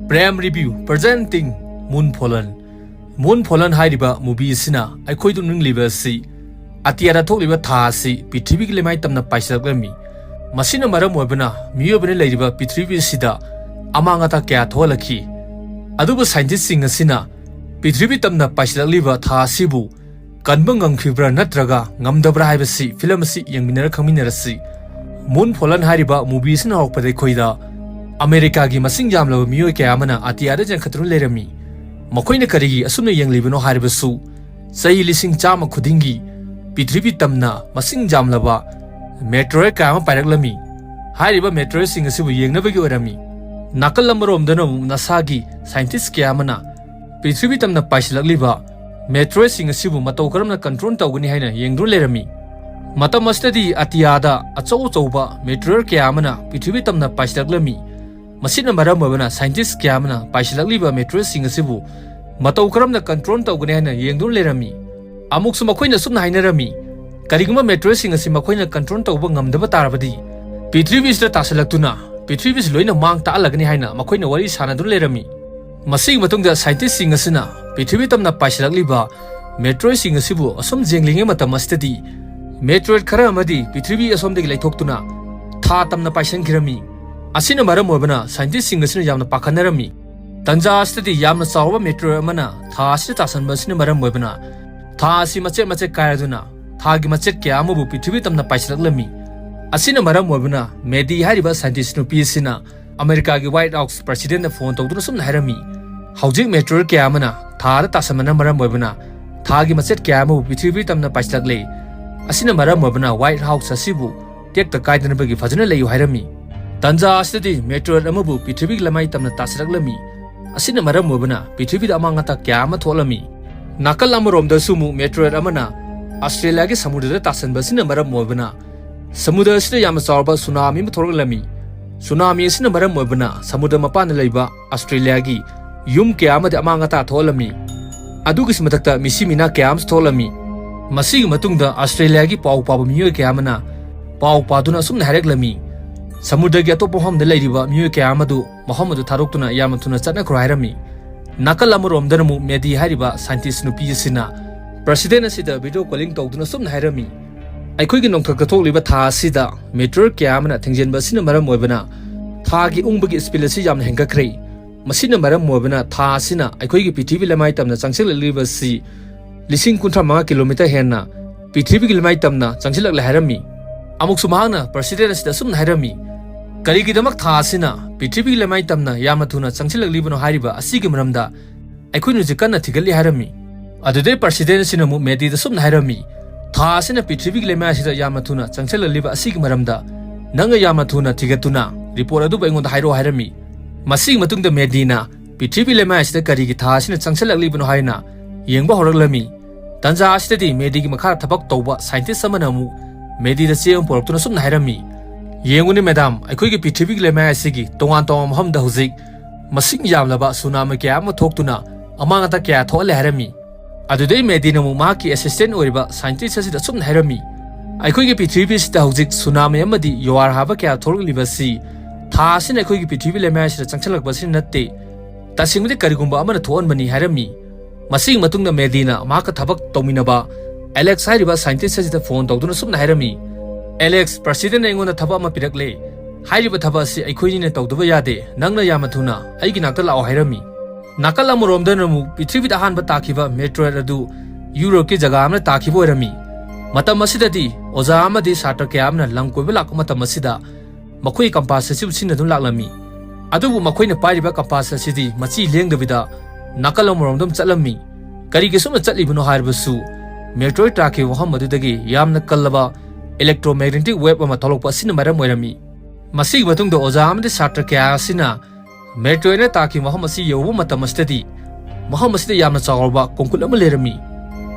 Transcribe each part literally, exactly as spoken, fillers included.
Prime Review presenting Moonfallen. Moonfallen ꯍꯥꯏꯔꯤꯕ movie ꯑꯁꯤꯅ ꯑꯩꯈꯣꯏꯗ ꯎꯠꯅꯤꯡꯂꯤꯕ ꯑꯁꯤ, ꯑꯇꯤꯌꯥꯗ ꯊꯣꯛꯂꯤꯕ ꯊꯥ ꯑꯁꯤ ꯄ꯭ꯔꯤꯊꯤꯕꯤꯒꯤ ꯂꯩꯃꯥꯏ ꯇꯝꯅ ꯄꯥꯏꯁꯤꯜꯂꯛꯂꯝꯃꯤ꯫ ꯃꯁꯤꯅ ꯃꯔꯝ ꯑꯣꯏꯕꯅ ꯃꯤꯑꯣꯏꯕꯅ ꯂꯩꯔꯤꯕ ꯄ꯭ꯔꯤꯊꯤꯕꯤ ꯑꯁꯤꯗ ꯑꯃꯥꯡ ꯑꯇꯥ ꯀꯌꯥ ꯊꯣꯛꯍꯜꯂꯛꯈꯤ꯫ ꯑꯗꯨꯕꯨ scientistꯁꯤꯡ ꯑꯁꯤꯅ ꯄ꯭ꯔꯤꯊꯤꯕꯤ ꯇꯝꯅ ꯄꯥꯏꯁꯤꯜꯂꯛꯂꯤꯕ ꯊꯥ ꯑꯁꯤꯕꯨ ꯀꯟꯕ ꯉꯝꯈꯤꯕ꯭ꯔꯥ ꯅꯠꯇ꯭ꯔꯒ ꯉꯝꯗꯕ꯭ꯔꯥ ꯍꯥꯏꯕꯁꯤ film ꯑꯁꯤ ꯌꯦꯡꯃꯤꯟꯅꯔ ꯈꯪꯃꯤꯟꯅꯔꯁꯤ꯫ Moonfallen ꯍꯥꯏꯔꯤꯕ movie ꯑꯁꯤꯅ ꯍꯧꯔꯛꯄꯗ ꯑꯩꯈꯣꯏꯗ ꯑꯃꯦꯔꯤꯀꯥꯒꯤ ꯃꯁꯤꯡ ꯌꯥꯝꯂꯕ ꯃꯤꯑꯣꯏ ꯀꯌꯥ ꯑꯃꯅ ꯑꯇꯤꯌꯥꯗ ꯆꯦꯟꯈꯠꯇꯨꯅ ꯂꯩꯔꯝꯃꯤ꯫ ꯃꯈꯣꯏꯅ ꯀꯔꯤꯒꯤ ꯑꯁꯨꯝꯅ ꯌꯦꯡꯂꯤꯕꯅꯣ ꯍꯥꯏꯔꯕꯁꯨ, ꯆꯍꯤ ꯂꯤꯁꯤꯡ ꯆꯥꯝꯃ ꯈꯨꯗꯤꯡꯒꯤ ꯄ꯭ꯔꯤꯊꯤꯕꯤ ꯇꯝꯅ ꯃꯁꯤꯡ ꯌꯥꯝꯂꯕ meteorite ꯀꯌꯥ ꯑꯃ ꯄꯥꯏꯔꯛꯂꯝꯃꯤ꯫ ꯍꯥꯏꯔꯤꯕ meteoriteꯁꯤꯡ ꯑꯁꯤꯕꯨ ꯌꯦꯡꯅꯕꯒꯤ ꯑꯣꯏꯔꯝꯃꯤ꯫ ꯅꯥꯀꯜ ꯑꯃꯔꯣꯝꯗꯅ ꯑꯃꯨꯛ NASAꯒꯤ scientist ꯀꯌꯥ ꯑꯃꯅ ꯄ꯭ꯔꯤꯊꯤꯕꯤ ꯇꯝꯅ ꯄꯥꯏꯁꯤꯜꯂꯛꯂꯤꯕ meteoriteꯁꯤꯡ ꯑꯁꯤꯕꯨ ꯃꯇꯧ ꯀꯔꯝꯅ control ꯇꯧꯒꯅꯤ ꯍꯥꯏꯅ ꯌꯦꯡꯗꯨꯅ ꯂꯩꯔꯝꯃꯤ꯫ ꯃꯇꯝ ꯑꯁꯤꯗꯗꯤ ꯑꯇꯤꯌꯥꯗ ꯑꯆꯧ ꯑꯆꯧꯕ meteorite ꯀꯌꯥ ꯑꯃꯅ ꯄ꯭ꯔꯤꯊꯤꯕꯤ ꯇꯝꯅ ꯄꯥꯏꯁꯤꯜꯂꯛꯂꯝꯃꯤ꯫ ꯃꯁꯤꯅ ꯃꯔꯝ ꯑꯣꯏꯕꯅ scientist ꯀꯌꯥ ꯑꯃꯅ ꯄꯥꯏꯁꯤꯜꯂꯛꯂꯤꯕ meteoriteꯁꯤꯡ ꯑꯁꯤꯕꯨ ꯃꯇꯧ ꯀꯔꯝꯅ control ꯇꯧꯒꯅꯤ ꯍꯥꯏꯅ ꯌꯦꯡꯗꯨꯅ ꯂꯩꯔꯝꯃꯤ꯫ ꯑꯃꯨꯛꯁꯨ ꯃꯈꯣꯏꯅ ꯑꯁꯨꯝꯅ ꯍꯥꯏꯅꯔꯝꯃꯤ, "ꯀꯔꯤꯒꯨꯝꯕ meteoriteꯁꯤꯡ ꯑꯁꯤ ꯃꯈꯣꯏꯅ control ꯇꯧꯕ ꯉꯝꯗꯕ ꯇꯥꯔꯕꯗꯤ, ꯄ꯭ꯔꯤꯊꯤꯕꯤꯁꯤꯗ ꯇꯥꯁꯤꯜꯂꯛꯇꯨꯅ ꯄ꯭ꯔꯤꯊꯤꯕꯤꯁꯤ ꯂꯣꯏꯅ ꯃꯥꯡ ꯇꯥꯛꯍꯜꯂꯒꯅꯤ" ꯍꯥꯏꯅ ꯃꯈꯣꯏꯅ ꯋꯥꯔꯤ ꯁꯥꯟꯅꯗꯨꯅ ꯂꯩꯔꯝꯃꯤ꯫ ꯃꯁꯤꯒꯤ ꯃꯇꯨꯡꯗ scientistꯁꯤꯡ ꯑꯁꯤꯅ ꯄ꯭ꯔꯤꯊꯤꯕꯤ ꯇꯝꯅ ꯄꯥꯏꯁꯤꯜꯂꯛꯂꯤꯕ meteoriteꯁꯤꯡ ꯑꯁꯤꯕꯨ ꯑꯁꯨꯝ ꯌꯦꯡꯂꯤꯉꯩ ꯃꯇꯝ ꯑꯁꯤꯗꯗꯤ, meteorite ꯈꯔ ꯑꯃꯗꯤ ꯄ꯭ꯔꯤꯊꯤꯕꯤ ꯑꯁꯣꯝꯗꯒꯤ ꯂꯩꯊꯣꯛꯇꯨꯅ ꯊꯥ ꯇꯝꯅ ꯄꯥꯏꯁꯤꯟꯈꯤꯔꯝꯃꯤ꯫ ꯑꯁꯤꯅ ꯃꯔꯝ ꯑꯣꯏꯕꯅ scientistꯁꯤꯡ ꯑꯁꯤꯅ ꯌꯥꯝꯅ ꯄꯥꯈꯠꯅꯔꯝꯃꯤ꯫ ꯇꯟꯖꯥ ꯑꯁꯤꯗꯗꯤ ꯌꯥꯝꯅ ꯆꯥꯎꯔꯕ meteorite ꯑꯃꯅ ꯊꯥ ꯑꯁꯤꯗ ꯇꯥꯁꯟꯕ ꯑꯁꯤꯅ ꯃꯔꯝ ꯑꯣꯏꯕꯅ ꯊꯥ ꯑꯁꯤ ꯃꯆꯦꯠ ꯃꯆꯦꯠ ꯀꯥꯏꯔꯗꯨꯅ ꯊꯥꯒꯤ ꯃꯆꯦꯠ ꯀꯌꯥ ꯑꯃꯕꯨ ꯄ꯭ꯔꯤꯊꯤꯕꯤ ꯇꯝꯅ ꯄꯥꯏꯁꯤꯜꯂꯛꯂꯝꯃꯤ꯫ ꯑꯁꯤꯅ ꯃꯔꯝ ꯑꯣꯏꯕꯅ ꯃꯦꯗꯤ ꯍꯥꯏꯔꯤꯕ scientist ꯅꯨꯄꯤ ꯑꯁꯤꯅ ꯑꯃꯦꯔꯤꯀꯥꯒꯤ White House presidentꯇ phone ꯇꯧꯗꯨꯅ ꯁꯨꯝꯅ ꯍꯥꯏꯔꯝꯃꯤ, "ꯍꯧꯖꯤꯛ meteorite ꯀꯌꯥ ꯑꯃꯅ ꯊꯥꯗ ꯇꯥꯁꯟꯕꯅ ꯃꯔꯝ ꯑꯣꯏꯕꯅ ꯊꯥꯒꯤ ꯃꯆꯦꯠ ꯀꯌꯥ ꯑꯃꯕꯨ ꯄ꯭ꯔꯤꯊꯤꯕꯤ ꯇꯝꯅ ꯄꯥꯏꯁꯤꯜꯂꯛꯂꯦ꯫ ꯑꯁꯤꯅ ꯃꯔꯝ ꯑꯣꯏꯕꯅ White House ꯑꯁꯤꯕꯨ ꯇꯦꯛꯇ ꯀꯥꯏꯗꯅꯕꯒꯤ ꯐꯖꯅ ꯂꯩꯌꯨ" ꯍꯥꯏꯔꯝꯃꯤ꯫ ꯇꯟꯖꯥ ꯑꯁꯤꯗꯗꯤ meteorite ꯑꯃꯕꯨ ꯄ꯭ꯔꯤꯊꯤꯕꯤꯒꯤ ꯂꯩꯃꯥꯏ ꯇꯝꯅ ꯇꯥꯁꯤꯜꯂꯛꯂꯝꯃꯤ꯫ ꯑꯁꯤꯅ ꯃꯔꯝ ꯑꯣꯏꯕꯅ ꯄ꯭ꯔꯤꯊꯤꯕꯤꯗ ꯑꯃꯥꯡ ꯑꯇꯥ ꯀꯌꯥ ꯑꯃ ꯊꯣꯛꯂꯝꯃꯤ꯫ ꯅꯥꯀꯜ ꯑꯃꯔꯣꯝꯗꯁꯨ ꯑꯃꯨꯛ meteorite ꯑꯃꯅ ꯑꯁꯇ꯭ꯔꯦꯂꯤꯌꯥꯒꯤ ꯁꯃꯨꯗ꯭ꯔꯗ ꯇꯥꯁꯟꯕ ꯑꯁꯤꯅ ꯃꯔꯝ ꯑꯣꯏꯕꯅ ꯁꯃꯨꯗ꯭ꯔ ꯑꯁꯤꯗ ꯌꯥꯝꯅ ꯆꯥꯎꯔꯕ tsunami ꯑꯃ ꯊꯣꯛꯂꯛꯂꯝꯃꯤ꯫ Tsunami ꯑꯁꯤꯅ ꯃꯔꯝ ꯑꯣꯏꯕꯅ ꯁꯃꯨꯗ꯭ꯔ ꯃꯄꯥꯟꯗ ꯂꯩꯕ ꯑꯁꯇ꯭ꯔꯦꯂꯤꯌꯥꯒꯤ ꯌꯨꯝ ꯀꯌꯥ ꯑꯃꯗ ꯑꯃꯥꯡ ꯑꯇꯥ ꯊꯣꯛꯍꯜꯂꯝꯃꯤ꯫ ꯑꯗꯨꯒꯤꯁꯨ ꯃꯊꯛꯇ ꯃꯤꯁꯤ ꯃꯤꯅꯥ ꯀꯌꯥ ꯑꯃꯁꯨ ꯊꯣꯛꯂꯝꯃꯤ꯫ ꯃꯁꯤꯒꯤ ꯃꯇꯨꯡꯗ ꯑꯁꯇ꯭ꯔꯦꯂꯤꯌꯥꯒꯤ ꯄꯥꯎ ꯄꯥꯕ ꯃꯤꯑꯣꯏ ꯀꯌꯥ ꯑꯃꯅ ꯄꯥꯎ ꯄꯥꯗꯨꯅ ꯑꯁꯨꯝꯅ ꯍꯥꯏꯔꯛꯂꯝꯃꯤ, ꯁꯃꯨꯗ꯭ꯔꯒꯤ ꯑꯇꯣꯞꯄ ꯃꯐꯝꯗ ꯂꯩꯔꯤꯕ ꯃꯤꯑꯣꯏ ꯀꯌꯥ ꯑꯃꯗꯨ ꯃꯐꯝ ꯑꯗꯨ ꯊꯥꯗꯣꯛꯇꯨꯅ ꯌꯥꯝꯅ ꯊꯨꯅ ꯆꯠꯅꯈ꯭ꯔꯣ ꯍꯥꯏꯔꯝꯃꯤ꯫ ꯅꯥꯀꯜ ꯑꯃꯔꯣꯝꯗꯅ ꯑꯃꯨꯛ ꯃꯦꯗꯤ ꯍꯥꯏꯔꯤꯕ ꯁꯥꯏꯟꯇꯤꯁ ꯅꯨꯄꯤ ꯑꯁꯤꯅ ꯄ꯭ꯔꯁꯤꯗꯦꯟ ꯑꯁꯤꯗ ꯚꯤꯗꯤꯑꯣ ꯀꯣꯂꯤꯡ ꯇꯧꯗꯨꯅ ꯁꯨꯝꯅ ꯍꯥꯏꯔꯝꯃꯤ, "ꯑꯩꯈꯣꯏꯒꯤ ꯅꯣꯡꯊꯛꯇ ꯊꯣꯛꯂꯤꯕ ꯊꯥ ꯑꯁꯤꯗ ꯃꯦꯇꯤꯑꯣꯔ ꯀꯌꯥ ꯑꯃꯅ ꯊꯦꯡꯖꯤꯟꯕ ꯑꯁꯤꯅ ꯃꯔꯝ ꯑꯣꯏꯕꯅ ꯊꯥꯒꯤ ꯎꯪꯕꯒꯤ ꯁ꯭ꯄꯤꯗ ꯑꯁꯤ ꯌꯥꯝꯅ ꯍꯦꯟꯒꯠꯈ꯭ꯔꯦ꯫ ꯃꯁꯤꯅ ꯃꯔꯝ ꯑꯣꯏꯕꯅ ꯊꯥ ꯑꯁꯤꯅ ꯑꯩꯈꯣꯏꯒꯤ ꯄ꯭ꯔꯤꯊꯤꯕꯤ ꯂꯩꯃꯥꯏ ꯇꯝꯅ ꯆꯪꯁꯤꯜꯂꯛꯂꯤꯕ ꯑꯁꯤ ꯂꯤꯁꯤꯡ ꯀꯨꯟꯊ꯭ꯔꯥ ꯃꯉꯥ ꯀꯤꯂꯣꯃꯤꯇꯔ ꯍꯦꯟꯅ ꯄ꯭ꯔꯤꯊꯤꯕꯤꯒꯤ ꯂꯩꯃꯥꯏ ꯇꯝꯅ ꯆꯪꯁꯤꯜꯂꯛꯂꯦ" ꯍꯥꯏꯔꯝꯃꯤ꯫ ꯑꯃꯨꯛꯁꯨ ꯃꯍꯥꯛꯅ ꯄ꯭ꯔꯁꯤꯗꯦꯟ ꯑꯁꯤꯗ ꯑꯁꯨꯝꯅ ꯍꯥꯏꯔꯝꯃꯤ, "ꯀꯔꯤꯒꯤꯗꯃꯛ ꯊꯥ ꯑꯁꯤꯅ ꯄ꯭ꯔꯤꯊꯤꯕꯤꯒꯤ ꯂꯩꯃꯥꯏ ꯇꯝꯅ ꯌꯥꯝꯅ ꯊꯨꯅ ꯆꯪꯁꯤꯜꯂꯛꯂꯤꯕꯅꯣ ꯍꯥꯏꯔꯤꯕ ꯑꯁꯤꯒꯤ ꯃꯔꯝꯗ ꯑꯩꯈꯣꯏꯅ ꯍꯧꯖꯤꯛ ꯀꯟꯅ ꯊꯤꯒꯠꯂꯤ" ꯍꯥꯏꯔꯝꯃꯤ꯫ ꯑꯗꯨꯗꯩ ꯄ꯭ꯔꯁꯤꯗꯦꯟ ꯑꯁꯤꯅ ꯑꯃꯨꯛ ꯃꯦꯗꯤꯗ ꯁꯨꯝꯅ ꯍꯥꯏꯔꯝꯃꯤ, "ꯊꯥ ꯑꯁꯤꯅ ꯄ꯭ꯔꯤꯊꯤꯕꯤꯒꯤ ꯂꯩꯃꯥꯏ ꯑꯁꯤꯗ ꯌꯥꯝꯅ ꯊꯨꯅ ꯆꯪꯁꯤꯜꯂꯛꯂꯤꯕ ꯑꯁꯤꯒꯤ ꯃꯔꯝꯗ ꯅꯪꯅ ꯌꯥꯝꯅ ꯊꯨꯅ ꯊꯤꯒꯠꯇꯨꯅ ꯔꯤꯄꯣꯔꯠ ꯑꯗꯨꯕꯨ ꯑꯩꯉꯣꯟꯗ ꯍꯥꯏꯔꯛꯑꯣ" ꯍꯥꯏꯔꯝꯃꯤ꯫ ꯃꯁꯤꯒꯤ ꯃꯇꯨꯡꯗ ꯃꯦꯗꯤꯅ ꯄ꯭ꯔꯤꯊꯤꯕꯤ ꯂꯩꯃꯥꯏ ꯑꯁꯤꯗ ꯀꯔꯤꯒꯤ ꯊꯥ ꯑꯁꯤꯅ ꯆꯪꯁꯤꯜꯂꯛꯂꯤꯕꯅꯣ ꯍꯥꯏꯅ ꯌꯦꯡꯕ ꯍꯧꯔꯛꯂꯝꯃꯤ꯫ ꯇꯟꯖꯥ ꯑꯁꯤꯗꯗꯤ ꯃꯦꯗꯤꯒꯤ ꯃꯈꯥꯗ ꯊꯕꯛ ꯇꯧꯕ ꯁꯥꯏꯟꯇꯤꯁ ꯑꯃꯅ ꯑꯃꯨꯛ ꯃꯦꯗꯤꯗ ꯆꯦ ꯑꯃ ꯄꯨꯔꯛꯇꯨꯅ ꯁꯨꯝꯅ ꯍꯥꯏꯔꯝꯃꯤ, "ꯌꯦꯡꯉꯨꯅꯦ ꯃꯦꯗꯥꯝ, ꯑꯩꯈꯣꯏꯒꯤ ꯄ꯭ꯔꯤꯊꯤꯕꯤꯒꯤ ꯂꯩꯃꯥꯏ ꯑꯁꯤꯒꯤ ꯇꯣꯉꯥꯟ ꯇꯣꯉꯥꯟꯕ ꯃꯐꯝꯗ ꯍꯧꯖꯤꯛ ꯃꯁꯤꯡ ꯌꯥꯝꯂꯕ ꯁꯨꯅꯥꯃꯤ ꯀꯌꯥ ꯑꯃ ꯊꯣꯛꯇꯨꯅ ꯑꯃꯥꯡ ꯑꯇꯥ ꯀꯌꯥ ꯊꯣꯛꯍꯜꯂꯦ" ꯍꯥꯏꯔꯝꯃꯤ꯫ ꯑꯗꯨꯗꯩ ꯃꯦꯗꯤꯅ ꯑꯃꯨꯛ ꯃꯍꯥꯛꯀꯤ ꯑꯦꯁꯤꯁꯇꯦꯟ ꯑꯣꯏꯔꯤꯕ ꯁꯥꯏꯟꯇꯤꯁ ꯑꯁꯤꯗ ꯑꯁꯨꯝꯅ ꯍꯥꯏꯔꯝꯃꯤ, "ꯑꯩꯈꯣꯏꯒꯤ ꯄ꯭ꯔꯤꯊꯤꯕꯤ ꯑꯁꯤꯗ ꯍꯧꯖꯤꯛ ꯁꯨꯅꯥꯃꯤ ꯑꯃꯗꯤ ꯌꯨꯍꯥꯔ ꯍꯥꯕ ꯀꯌꯥ ꯊꯣꯛꯂꯛꯂꯤꯕ ꯑꯁꯤ ꯊꯥ ꯑꯁꯤꯅ ꯑꯩꯈꯣꯏꯒꯤ ꯄ꯭ꯔꯤꯊꯤꯕꯤ ꯂꯩꯃꯥꯏ ꯑꯁꯤꯗ ꯆꯪꯁꯤꯜꯂꯛꯄ ꯑꯁꯤꯅ ꯅꯠꯇꯦ꯫ ꯇꯁꯦꯡꯕꯗꯤ ꯀꯔꯤꯒꯨꯝꯕ ꯑꯃꯅ ꯊꯣꯛꯍꯟꯕꯅꯤ" ꯍꯥꯏꯔꯝꯃꯤ꯫ ꯃꯁꯤꯒꯤ ꯃꯇꯨꯡꯗ ꯃꯦꯗꯤꯅ ꯃꯍꯥꯛꯀ ꯊꯕꯛ ꯇꯧꯃꯤꯟꯅꯕ ꯑꯦꯂꯦꯛꯁ ꯍꯥꯏꯔꯤꯕ ꯁꯥꯏꯟꯇꯤꯁ ꯑꯁꯤꯗ ꯐꯣꯟ ꯇꯧꯗꯨꯅ ꯁꯨꯝꯅ ꯍꯥꯏꯔꯝꯃꯤ, "ꯑꯦꯂꯦꯛꯁ, ꯄ꯭ꯔꯁꯤꯗꯦꯟꯅ ꯑꯩꯉꯣꯟꯗ ꯊꯕꯛ ꯑꯃ ꯄꯤꯔꯛꯂꯦ꯫ ꯍꯥꯏꯔꯤꯕ ꯊꯕꯛ ꯑꯁꯤ ꯑꯩꯈꯣꯏꯅꯤꯅ ꯇꯧꯗꯕ ꯌꯥꯗꯦ꯫ ꯅꯪꯅ ꯌꯥꯝꯅ ꯊꯨꯅ ꯑꯩꯒꯤ ꯅꯥꯛꯇ ꯂꯥꯛꯑꯣ" ꯍꯥꯏꯔꯝꯃꯤ꯫ ꯅꯥꯀꯜ ꯑꯃꯔꯣꯝꯗꯅ ꯑꯃꯨꯛ ꯄ꯭ꯔꯤꯊꯤꯕꯤꯗ ꯑꯍꯥꯟꯕ ꯇꯥꯈꯤꯕ ꯃꯦꯇ꯭ꯔꯣꯏꯠ ꯑꯗꯨ ꯌꯨꯔꯣꯞꯀꯤ ꯖꯒꯥ ꯑꯃꯗ ꯇꯥꯈꯤꯕ ꯑꯣꯏꯔꯝꯃꯤ꯫ ꯃꯇꯝ ꯑꯁꯤꯗꯗꯤ ꯑꯣꯖꯥ ꯑꯃꯗꯤ ꯁꯥꯇ꯭ꯔ ꯀꯌꯥ ꯑꯃꯅ ꯂꯝ ꯀꯣꯏꯕ ꯂꯥꯛꯄ ꯃꯇꯝ ꯑꯁꯤꯗ ꯃꯈꯣꯏ ꯀꯝꯄꯥꯁ ꯑꯁꯤꯕꯨ ꯁꯤꯖꯤꯟꯅꯗꯨꯅ ꯂꯥꯛꯂꯝꯃꯤ꯫ ꯑꯗꯨꯕꯨ ꯃꯈꯣꯏꯅ ꯄꯥꯏꯔꯤꯕ ꯀꯝꯄꯥꯁ ꯑꯁꯤꯗꯤ ꯃꯆꯤ ꯂꯦꯡꯗꯕꯤꯗ ꯅꯥꯀꯜ ꯑꯃꯔꯣꯝꯗ ꯑꯗꯨꯝ ꯆꯠꯂꯝꯃꯤ꯫ ꯀꯔꯤꯒꯤ ꯑꯁꯨꯝꯅ ꯆꯠꯂꯤꯕꯅꯣ ꯍꯥꯏꯔꯕꯁꯨ, ꯃꯦꯇ꯭ꯔꯣꯏꯠ ꯇꯥꯈꯤꯕ ꯃꯐꯝ ꯑꯗꯨꯗꯒꯤ ꯌꯥꯝꯅ ꯀꯜꯂꯕ electromagnetic wave ꯑꯃ ꯊꯣꯛꯂꯛꯄ ꯑꯁꯤꯅ ꯃꯔꯝ ꯑꯣꯏꯔꯝꯃꯤ꯫ ꯃꯁꯤꯒꯤ ꯃꯇꯨꯡꯗ ꯑꯣꯖꯥ ꯑꯃꯗꯤ ꯁꯥꯇ꯭ꯔ ꯀꯌꯥ ꯑꯁꯤꯅ ꯃꯦꯇ꯭ꯔꯣꯏꯠꯅ ꯇꯥꯈꯤꯕ ꯃꯐꯝ ꯑꯁꯤ ꯌꯧꯕ ꯃꯇꯝ ꯑꯁꯤꯗꯗꯤ, ꯃꯐꯝ ꯑꯁꯤꯗ ꯌꯥꯝꯅ ꯆꯥꯎꯔꯕ ꯀꯣꯡꯀꯨꯠ ꯑꯃ ꯂꯩꯔꯝꯃꯤ꯫